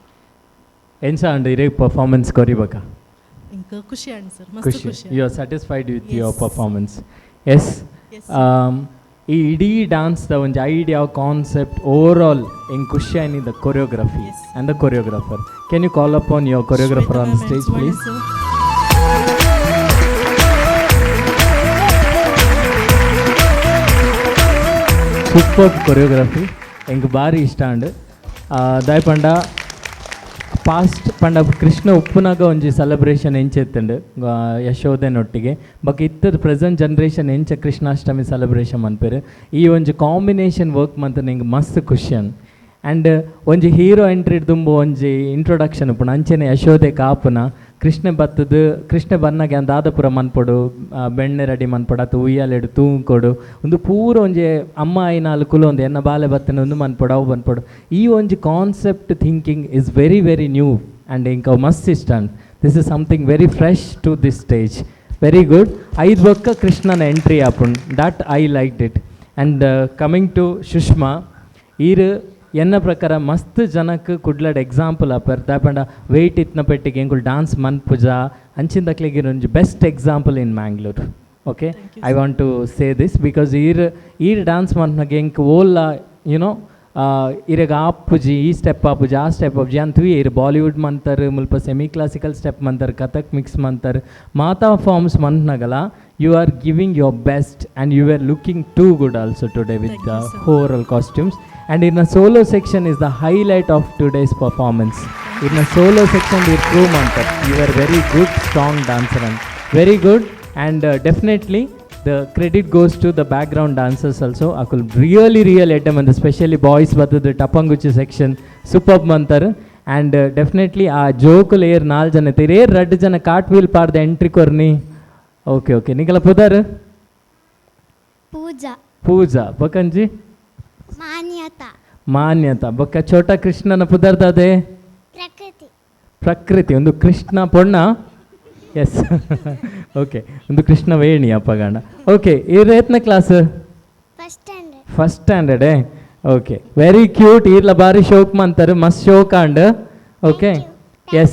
ಎಂಚ ಅಂಡ್ ಇರೇ ಪರ್ಫಾರ್ಮೆನ್ಸ್ ಕೊರಿಬಕ? ಇಂಕ ಖುಷಿ ಆಂಡ್ ಸರ್, ಮಸ್ತ್. ಖುಷಿ. ಖುಷಿ. You are satisfied with your performance? Yes. ಈ ಇಡೀ ಡಾನ್ಸ್ದ ಒಂಜಿ idea, concept, over all ಎಂಗ್ ಖುಷಿ ಆಯ್ನಿ the choreography and the choreographer. Can you call up on your choreographer on stage, please? Super choreography, ಎಂಕ್ ಭಾರಿ ಇಷ್ಟ ಅಂಡ್. ದಾಯ್ ಪಂಡ ಪಾಸ್ಟ್ ಪಂಡ ಕೃಷ್ಣ ಉಪ್ಪುನಾಗ ಒಂಜಿ ಸೆಲೆಬ್ರೇಷನ್ ಎಂಚೆತ್ತುಂಡು ಯಶೋಧೆನೊಟ್ಟಿಗೆ, ಬೊಕ ಇತ್ತದ ಪ್ರೆಸೆಂಟ್ ಜನ್ರೇಷನ್ ಎಂಚ ಕೃಷ್ಣಾಷ್ಟಮಿ ಸೆಲೆಬ್ರೇಷನ್ ಮನ್ಪೆರ್, ಈ ಒಂಜಿ ಕಾಂಬಿನೇಷನ್ ವರ್ಕ್ ಮಂತ್ ಎಂಕ್ ಮಸ್ತ್ ಖುಷಿ ಆ್ಯಂಡ್ ಒಂಜಿ ಹೀರೋ ಎಂಟ್ರಿ ದುಂಬು ಒಂಜಿ ಇಂಟ್ರೊಡಕ್ಷನ್ ಉಪ್ಪುಂಡು, ಅಂಚೆನೆ ಯಶೋಧೆ ಕಾಪುನ, ಕೃಷ್ಣ ಬತ್ತದು, ಕೃಷ್ಣ ಬನ್ನಗ ದಾದಪುರ ಮನ್ಪೊಡು, ಬೆಣ್ಣೆ ರೆಡಿ ಮನ್ಪೊಡು, ಅತ್ತು ಉಯ್ಯಾಲೆಡು ತೂಂಕೊಡು, ಒಂದು ಪೂರ ಒಂಜಿ ಅಮ್ಮ ಆಯಿನಾಲ್ ಕುಲೊಂದು ಎನ್ನ ಬಾಲೆ ಬತ್ತನ ಒಂದು ಮನ್ಪೊಡು, ಅವು ಮನ್ಪೊಡು. ಈ ಒಂಜಿ concept thinking is very very new and ಇಂಕ ಮಸ್ತ್ ಇಷ್ಟ. This is something very fresh to this stage. Very good. ಐದು ಬೊಕ್ಕ ಕೃಷ್ಣನ ಎಂಟ್ರಿ ಆಪುಂಡು, that I like it. And coming to Sushma, ಈರ್ ಎನ್ನ ಪ್ರಕಾರ ಮಸ್ತ್ ಜನಕ್ಕೆ ಕುಡ್ಲಡ್ ಎಕ್ಸಾಂಪಲ್ ಆಪರ್. ದಾಪಂಡ ವೆಯ್ಟ್ ಇತ್ನ ಪೆಟ್ಟಿಗೆ ಎಂಕುಲು ಡಾನ್ಸ್ ಮನ್ಪುಜ ಅಂಚಿನ ಒಂಜಿ best example in Mangalore. Okay, I want to say this because ಈರ್ ಈರ್ ಡಾನ್ಸ್ ಮನ್ಪುನಾಗ ಎಂಕ್ ಓಲ್ಲ ಯುನೋ ಇರೆಗ್ ಆಪುಜಿ, ಈ ಸ್ಟೆಪ್ ಆಪುಜಿ, ಆ ಸ್ಟೆಪ್ ಆಪುಜಿ ಅಂತ. ಇರ್ ಬಾಲಿವುಡ್ ಮಂತರ್, ಮುಲ್ಪ semi classical step Mantar, Kathak mix Mantar, ಮಾತಾ forms ಮನ್ಪುನಾಗಲ you are giving your best and you are looking too good also today with the overall costumes. And in a solo section is the highlight of today's performance. In a solo section we prove mantar you are very good, strong dancer and very good. And definitely the credit goes to the background dancers also. Akul really real item and especially boys but the tapanguchi section superb mantar. And definitely ಆ joke layer ನಾಲ್ ಜನ ಇತ್ತೆ, ರಡ್ಡ್ ಜನ cot wheel ಪಾಡ್ದ entry ಕೊರ್ನಿ. Okay okay, ನಿಕಲ ಪುದರ್? ಪೂಜಾ. ಪೂಜಾ. ಬೊಕಂಜಿ? ಮಾನ್ಯತಾ. ಮಾನ್ಯತಾ. ಬೊಕ್ಕ ಚೋಟ ಕೃಷ್ಣನ ಪುದರ್ದಾದೆ? ಪ್ರಕೃತಿ. ಪ್ರಕೃತಿ. ಒಂದು ಕೃಷ್ಣ ಪೊಣ್ಣ. ಎಸ್, ಓಕೆ, ಒಂದು ಕೃಷ್ಣ ವೇಣಿ ಅಪ್ಪಗಂಡ. ಓಕೆ, ಈ ರೇತ್ನ class? First standard. First standard. Okay, very cute. ಈರ್ಲ ಬಾರಿ ಶೋಕ್ ಮಂತರ್, ಮಸ್ತ್ ಶೋಕ್ and. Okay, yes,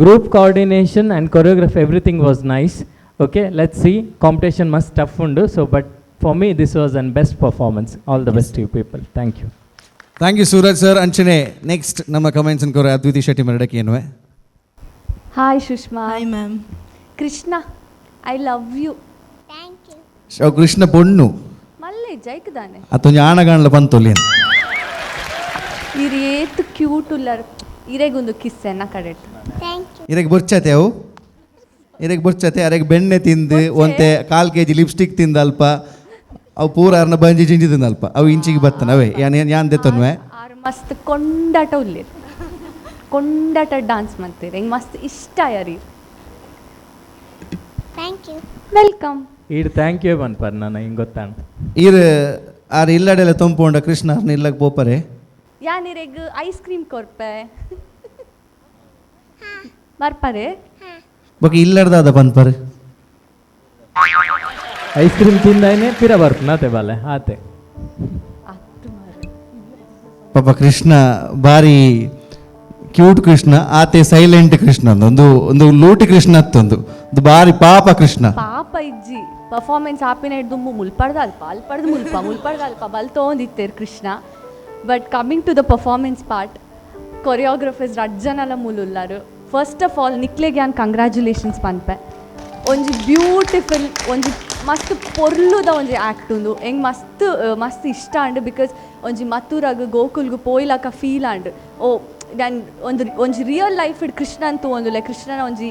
group coordination and choreography everything was nice. Okay, let's see, competition ಮಸ್ತ್ ಟಫ್ ಉಂಡು. So but for me this was an best performance. All the best you people. Thank you. Thank you Suraj sir. ಅಂಚನೆ next ನಮ್ಮ comments ಅನ್ಕೋರೆ ಅದ್ವಿತಿ ಶೆಟ್ಟಿ ಮರಡಕ್ಕೆ ಏನುವೆ. Hi Sushma. Hi ma'am. Krishna, I love you. Thank you. Krishna ಪೊಣ್ಣು. ಮಲ್ಲೆ ಜೈಕದಾನೆ. ಅತ್ತೊಂಜಿ ಆಣಗಾಣಲ ಪಂತೊಲಿ. ಇರ್ ಏತ್ ಕ್ಯೂಟ್ ಉಲ್ಲರ್. ಇರೆಗೊಂದು ಕಿಸ್ ಎನ್ನ ಕಡೆ. Thank you. ಇರೆಗ್ ಬೊರ್ಚತೆ ಅವು, ಇರೆಗ್ ಬೊರ್ಚತೆ. ಅರೆಗ್ ಬೆಣ್ಣೆ ತಿಂದು ಒಂತೆ ಕಾಲ್ ಕೆಜಿ ಲಿಪ್ಸ್ಟಿಕ್ ತಿಂದ ಅಲ್ಪ ಅವು ಪೂರ ಅರ್ನ ಬಂಜಿ ಜಿಂಜಿ ತಿಂದ ಅಲ್ಪ ಅವು ಇಂಚಿಗೆ ಬತ್ತನ ಅವೇ ಯಾನ್ ಯಾನ್ ದೆತ್ತೊನ್ವೆ. ಆರ್ ಮಸ್ತ್ ಕೊಂಡಾಟ ಉಲ್ಲೇರ್, ಕೊಂಡಾಟ ಡಾನ್ಸ್ ಮಾಡ್ತೀರಿ, ಹೆಂಗೆ ಮಸ್ತ್ ಇಷ್ಟ ಯಾರಿ. Thank you. Welcome. ಈರ್ thank you ಪನ್ಪರ್ ನಾನು ಹಿಂಗೆ ಗೊತ್ತಾಣ. ಈರ್ ಆರ್ ಇಲ್ಲಡೆಲ್ಲ ತೊಂಪೊಂಡ ಕೃಷ್ಣ ಅರ್ನ ಇಲ್ಲಗ್ ಪೋಪರೆ. ಯಾನ್ ಇರೆಗ್ ಐಸ್ ಕ್ರೀಮ್ ಕೊರ್ಪೆ ಬರ್ಪರೆ. ಬೊಕ ಇಲ್ಲಡ್ದಾದ ಪನ್ಪರ್? ಐಸ್ ಕ್ರೀಮ್ ತಿಂದಾಯ್ನೆ ಪಿರ ಬರ್ಪುನ ಆತೆ ಬಾಲೆ ಆತೆ. ಪಾಪ ಕೃಷ್ಣ ಬಾರಿ ಕ್ಯೂಟ್ ಕೃಷ್ಣ ಆತೆ, ಸೈಲೆಂಟ್ ಕೃಷ್ಣ, ಒಂದು ಒಂದು ಲೂಟಿ ಕೃಷ್ಣ ಅತ್ತೊಂದು ಒಂದು ಬಾರಿ ಪಾಪ ಕೃಷ್ಣ. ಪಾಪ ಇಜ್ಜಿ ಪರ್ಫಾರ್ಮೆನ್ಸ್ ಆಪಿನ ದುಂಬು ಮುಲ್ಪಡ್ದ ಅಲ್ಪ ಅಲ್ಪಡ್ದು ಮುಲ್ಪ ಮುಲ್ಪಡ್ದ ಅಲ್ಪ ಬಲ್ತೋಂದಿತ್ತೇರ್ Krishna. But coming to the performance part, choreographers ರಡ್ಜನಲ ಮೂಲುಲ್ಲಾರು. First of all ನಿಕ್ಲೆಗ್ ಯಾನ್ ಕಂಗ್ರ್ಯಾಚುಲೇಷನ್ಸ್ ಪನ್ಪೆ. ಒಂಜಿ ಬ್ಯೂಟಿಫುಲ್ ಒಂಜಿ ಮಸ್ತ್ ಪೊರ್ಲುದ ಒಂಜಿ ಆ್ಯಕ್ಟ್ ಉಂದು, ಎಂಗ್ ಮಸ್ತ್ ಮಸ್ತ್ ಇಷ್ಟ ಆಂಡ್. Because ಒಂಜಿ ಮಥುರಾಗ್ ಗೋಕುಲ್ಗ್ ಪೋಯ್ಲಾಕ ಫೀಲ್ ಆಂಡ್. ಓ ನಾನು ಒಂದು ಒಂಜಿ ರಿಯಲ್ ಲೈಫ್ ಕೃಷ್ಣನ್ ತೂವೊಂದುಲ್ಲೆ, ಕೃಷ್ಣನ ಒಂಜಿ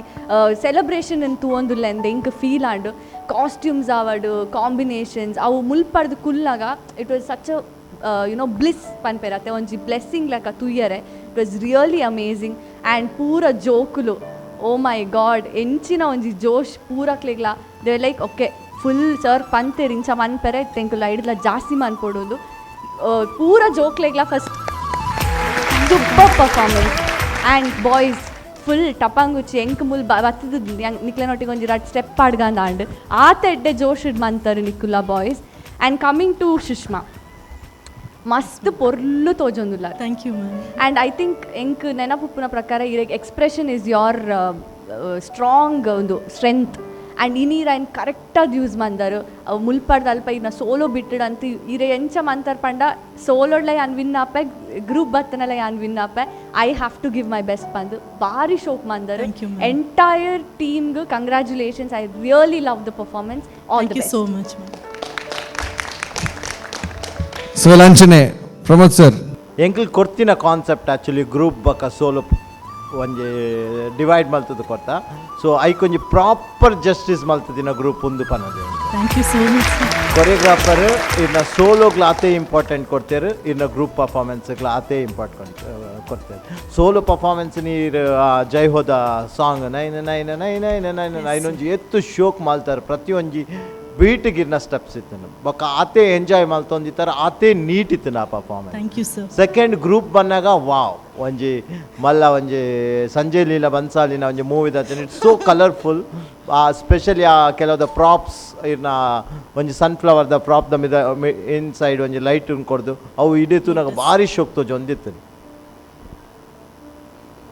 ಸೆಲೆಬ್ರೇಷನ್ ತೂವೊಂದುಲ್ಲೆ ಅಂದ್ ಎಂಕ್ ಫೀಲ್ ಆಂಡ್. ಕಾಸ್ಟ್ಯೂಮ್ಸ್ ಆವಡ್, ಕಾಂಬಿನೇಷನ್ಸ್ ಅವು ಮುಲ್ಪಡ್ದು ಕುಲ್ಲಾಗ it was such a you know bliss ಪನ್ಪೆರ್ ಅತ್ತೆ, ಒಂಜಿ ಬ್ಲೆಸ್ಸಿಂಗ್ ಲೆಕ್ಕ ತೂಯರೆ. It was really amazing. And ಪೂರ ಜೋಕುಲು Oh my god, ಎಂಚಿನ ಒಂಜಿ ಜೋಶ್ ಪೂರಕ್ಲೆಗ್ಲ. They like okay full sir ಪಂತೇರ್ ಇಂಚ ಮನ್ಪೆರೆ ತೆಂಕುಲ ಐಡ್ಲ ಜಾಸ್ತಿ ಮನ್ಪೊಡೊಂದು ಪೂರ ಜೋಕ್ಲೆಗ್ಲ. First super performance. And boys full ಟಪಾಂಗುಚ್ಚಿ ಎಂಕ್ ಮುಲ್ ಬತ್ತದ ನಿಕ್ಲೆನೊಟ್ಟಿಗೆ ಒಂಜಿ ರಡ್ ಸ್ಟೆಪ್ ಪಾಡ್ಗಂದ ಆಂಡ್. ಆತ ಎಡ್ಡೆ ಜೋಶ್ ಮಂತರು ನಿಕುಲ boys. And coming to Sushma, ಮಸ್ತ್ ಪೊರ್ಲು ತೋಜೊಂದುಲ್ಲ. Thank you ma'am. And I think ಎಂಕ್ ನೆನಪುಪ್ಪುನ ಪ್ರಕಾರ ಇರೆಗ್ expression is your strong ಒಂದು ಸ್ಟ್ರೆಂತ್. ಆ್ಯಂಡ್ ಇನೀರ್ ಐನ್ ಕರೆಕ್ಟಾಗಿ ಯೂಸ್ ಮಂದರು. ಅವು ಮುಲ್ಪಡ್ದ ಅಲ್ಪ ಇನ್ನ ಸೋಲೋ ಬಿಟ್ಟಡ್ ಅಂತ ಇರೆ ಎಂಚ ಮಂತರ್ ಪಂಡ ಸೋಲೋಡ್ಲ ಯಾನ್ ವಿನ್ ಆಪೆ, ಗ್ರೂಪ್ ಬತ್ತನಲ ಯಾನ್ ವಿನ್ ಆಪೆ, I have to give my best ಪಂದು ಭಾರಿ ಶೋಕ್ ಮಂದರು. Thank you, ma'am. Entire ಟೀಮ್ಗೆ congratulations. I really love the performance. All thank the you best. So much ma'am. So ಅಂಚನೆ ಪ್ರಮೋದ್ ಸರ್. ಎಂಕ್ಲ್ ಕೊರ್ತಿನ concept actually group ಬೊಕ್ಕ ಸೋಲೋ ಒಂಜಿ ಡಿವೈಡ್ ಮಲ್ತದ ಕೊರ್ತ. ಸೊ ಐಕ್ ಒಂಜಿ ಪ್ರಾಪರ್ ಜಸ್ಟಿಸ್ ಮಲ್ತದಿನ ಗ್ರೂಪ್ ಉಂದು ಪನ್ನದು. Thank you so much sir. Choreographer ಇನ್ನ ಸೋಲೋಗ್ಲ ಆತೇ ಇಂಪಾರ್ಟೆಂಟ್ ಕೊಡ್ತೇರು, ಇನ್ನ ಗ್ರೂಪ್ ಪರ್ಫಾರ್ಮೆನ್ಸ್ಗ್ಲ ಆತೇ ಇಂಪಾರ್ಟೆಂಟ್ ಕೊಡ್ತೇರು. ಸೋಲೋ ಪರ್ಫಾರ್ಮೆನ್ಸ್ ನೀರು ಜೈ ಹೋದ song nine nine nine nine nine nine ಒಂಜಿ ಎತ್ತು ಶೋಕ್ ಮಲ್ತಾರೆ. ಪ್ರತಿಯೊಂಜಿ ಬೀಟ್ಗಿರ್ನ ಸ್ಟೆಪ್ಸ್ ಇತ್ತು ಬೊಕ್ಕ ಆತೇ ಎಂಜಾಯ್ ಮಲ್ತೊಂದಿತ್ತಾರೆ, ಆತೇ ನೀಟ್ ಇತ್ತು ಆ performance. Thank you sir. Second group ಬಂದಾಗ ವಾವ್, ಒಂಜಿ ಮಲ್ಲ ಒಂಜಿ ಸಂಜಯ್ ಲೀಲಾ ಬನ್ಸಾಲಿನ ಒಂಜಿ movie. It's so colourful. Specially ಆ ಕೆಲವದ ಪ್ರಾಪ್ಸ್ ಇರ್ನ ಒಂಜಿ ಸನ್ಫ್ಲವರ್ದ ಪ್ರಾಪ್ the ಮಿದ ಇನ್ಸೈಡ್ ಒಂಜಿ ಲೈಟ್ ಕೊಡ್ದು ಅವು ಇಡೀ ತೂನಾಗ ಭಾರಿ ಶೋಕ್ ತೋಜೊಂದಿತ್ತು.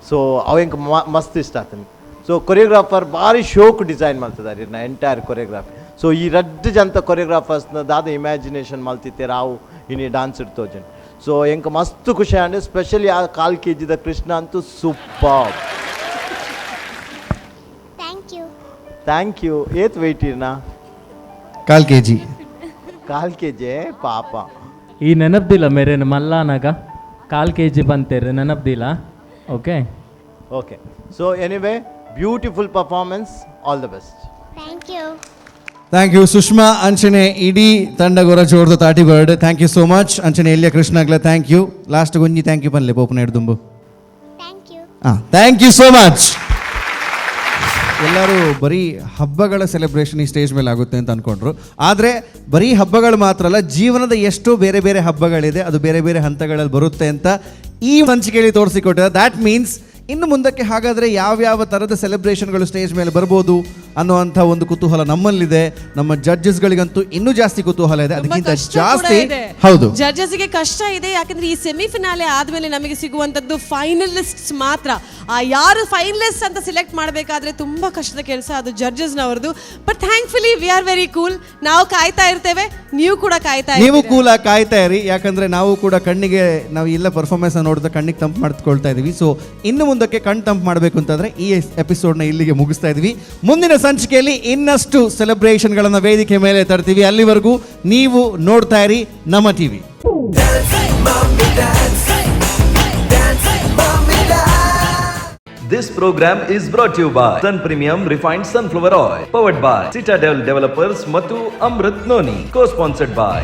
ಸೊ ಅವು ಎಂಕ್ ಮಸ್ತ್ ಇಷ್ಟ ಆತನ. ಸೊ ಕೊರಿಯೋಗ್ರಾಫರ್ ಭಾರಿ ಶೋಕ್ ಡಿಸೈನ್ ಮಲ್ತದಾರೆ ಇರ್ನ entire choreography. So ಈ ರಡ್ಡು ಜಂತ ಕೊರಿಯೋಗ್ರಾಫರ್ಸ್ನ ದಾದ ಇಮ್ಯಾಜಿನೇಷನ್ ಮಲ್ತಿತ್ತೇರು ಅವು ಇನಿ ಡಾನ್ಸ್ ಇಡ್ತೋಜನ್. ಸೊ ಎಂಕ್ ಮಸ್ತ್ ಖುಷಿ ಆಂಡ್. ಸ್ಪೆಷಲಿ ಆ ಕಾಲ್ ಕೆ ಜಿದ ಕೃಷ್ಣ ಅಂತೂ super. Thank you. Thank you. ಏತ್ ವೆಯ್ಟ್ ಇರ್ನಾ? ಕಾಲ್ ಕೆ ಜಿ. ಕಾಲ್ ಕೆ ಜಿ ಪಾಪ. ಈ ನೆನಪ್ದಿಲ್ಲ ಮೇರೇನು ಮಲ್ಲಾನಾಗ ಕಾಲ್ ಕೆ ಜಿ ಬಂತೇರು ನೆನಪ್ದಿಲ್ಲ. Okay. Okay, so anyway, beautiful performance, all the best. Thank you. Thank you Sushma. ಅಂಚನೆ ಇಡೀ ತಂಡ ಗೊರ ಜೋರ್ದು ತಾಟಿ bird. Thank you so much. ಅಂಚನೆ ಎಲ್ಲಿಯ ಕೃಷ್ಣಗ್ಲ thank you. Last ಒಂಜಿ thank you ಪನ್ಲೆ ಪೋಪನ ಹಿಡ್ದುಂಬು. Thank you. ಹಾಂ, thank you so much. ಎಲ್ಲರೂ ಬರೀ ಹಬ್ಬಗಳ ಸೆಲೆಬ್ರೇಷನ್ ಈ ಸ್ಟೇಜ್ ಮೇಲೆ ಆಗುತ್ತೆ ಅಂತ ಅಂದ್ಕೊಂಡ್ರು. ಆದರೆ ಬರೀ ಹಬ್ಬಗಳು ಮಾತ್ರ ಅಲ್ಲ, ಜೀವನದ ಎಷ್ಟೋ ಬೇರೆ ಬೇರೆ ಹಬ್ಬಗಳಿದೆ, ಅದು ಬೇರೆ ಬೇರೆ ಹಂತಗಳಲ್ಲಿ ಬರುತ್ತೆ ಅಂತ ಈ ಸಂಚಿಕೆಯಲ್ಲಿ ತೋರಿಸಿಕೊಟ್ಟಿದ್ದಾರೆ. That means ಇನ್ನು ಮುಂದಕ್ಕೆ ಹಾಗಾದರೆ ಯಾವ್ಯಾವ ಥರದ ಸೆಲೆಬ್ರೇಷನ್ಗಳು ಸ್ಟೇಜ್ ಮೇಲೆ ಬರ್ಬೋದು ಅನ್ನುವಂಥ ಒಂದು ಕುತೂಹಲ ನಮ್ಮಲ್ಲಿದೆ. ನಮ್ಮ ಜಡ್ಜಸ್ಗಳಿಗಂತೂ ಇನ್ನೂ ಜಾಸ್ತಿ ಕುತೂಹಲ ಇದೆ, ಅದಕ್ಕಿಂತ ಜಾಸ್ತಿ. ಹೌದು, ಜಡ್ಜಸ್ ಗೆ ಕಷ್ಟ ಇದೆ. ಯಾಕಂದ್ರೆ ಈ ಸೆಮಿಫಿನಾಲೆ ಆದ್ಮೇಲೆ ನಮಗೆ ಸಿಗುವಂತದ್ದು ಫೈನಲಿಸ್ಟ್ಸ್ ಮಾತ್ರ. ಆ ಯಾರು ಫೈನಲಿಸ್ಟ್ ಅಂತ ಸೆಲೆಕ್ಟ್ ಮಾಡಬೇಕಾದ್ರೆ ತುಂಬಾ ಕಷ್ಟದ ಕೆಲಸ ಅದು ಜಡ್ಜಸ್ನವರದು. But thankfully we are very cool. ನಾವು ಕಾಯ್ತಾ ಇರ್ತೇವೆ, ನೀವು ಕೂಡ ಕಾಯ್ತಾ ನೀವು ಇರ್ತೀರಾ. ಕೂಲ ಕಾಯ್ತಾ ಇರಿ. ಯಾಕಂದ್ರೆ ನಾವು ಕೂಡ ಕಣ್ಣಿಗೆ, ನಾವು ಎಲ್ಲ ಪರ್ಫಾರ್ಮೆನ್ಸ್ ನೋಡಿದ ಕಣ್ಣಿಗೆ ತಂಪು ಮಾಡ್ಕೊಳ್ತಾ ಇದೀವಿ. ಸೊ ಇನ್ನು ಮುಂದಕ್ಕೆ ಕಣ್ ತಂಪು ಮಾಡಬೇಕು ಅಂತಂದ್ರೆ ಈ ಎಪಿಸೋಡ್ನ ಇಲ್ಲಿಗೆ ಮುಗಿಸ್ತಾ ಇದೀವಿ. ಮುಂದಿನ ಸಂಚಿಕೆಯಲ್ಲಿ ಇನ್ನಷ್ಟು ಸೆಲೆಬ್ರೇಷನ್ಗಳನ್ನು ವೇದಿಕೆ ಮೇಲೆ ತರ್ತೀವಿ. ಅಲ್ಲಿವರೆಗೂ ನೀವು ನೋಡ್ತಾ ಇರಿ ನಮ್ಮ TV. This program is brought to you by Sun Premium Refined Sunflower Oil, powered by Citadel Developers ಮತ್ತು Amrit Noni, co-sponsored by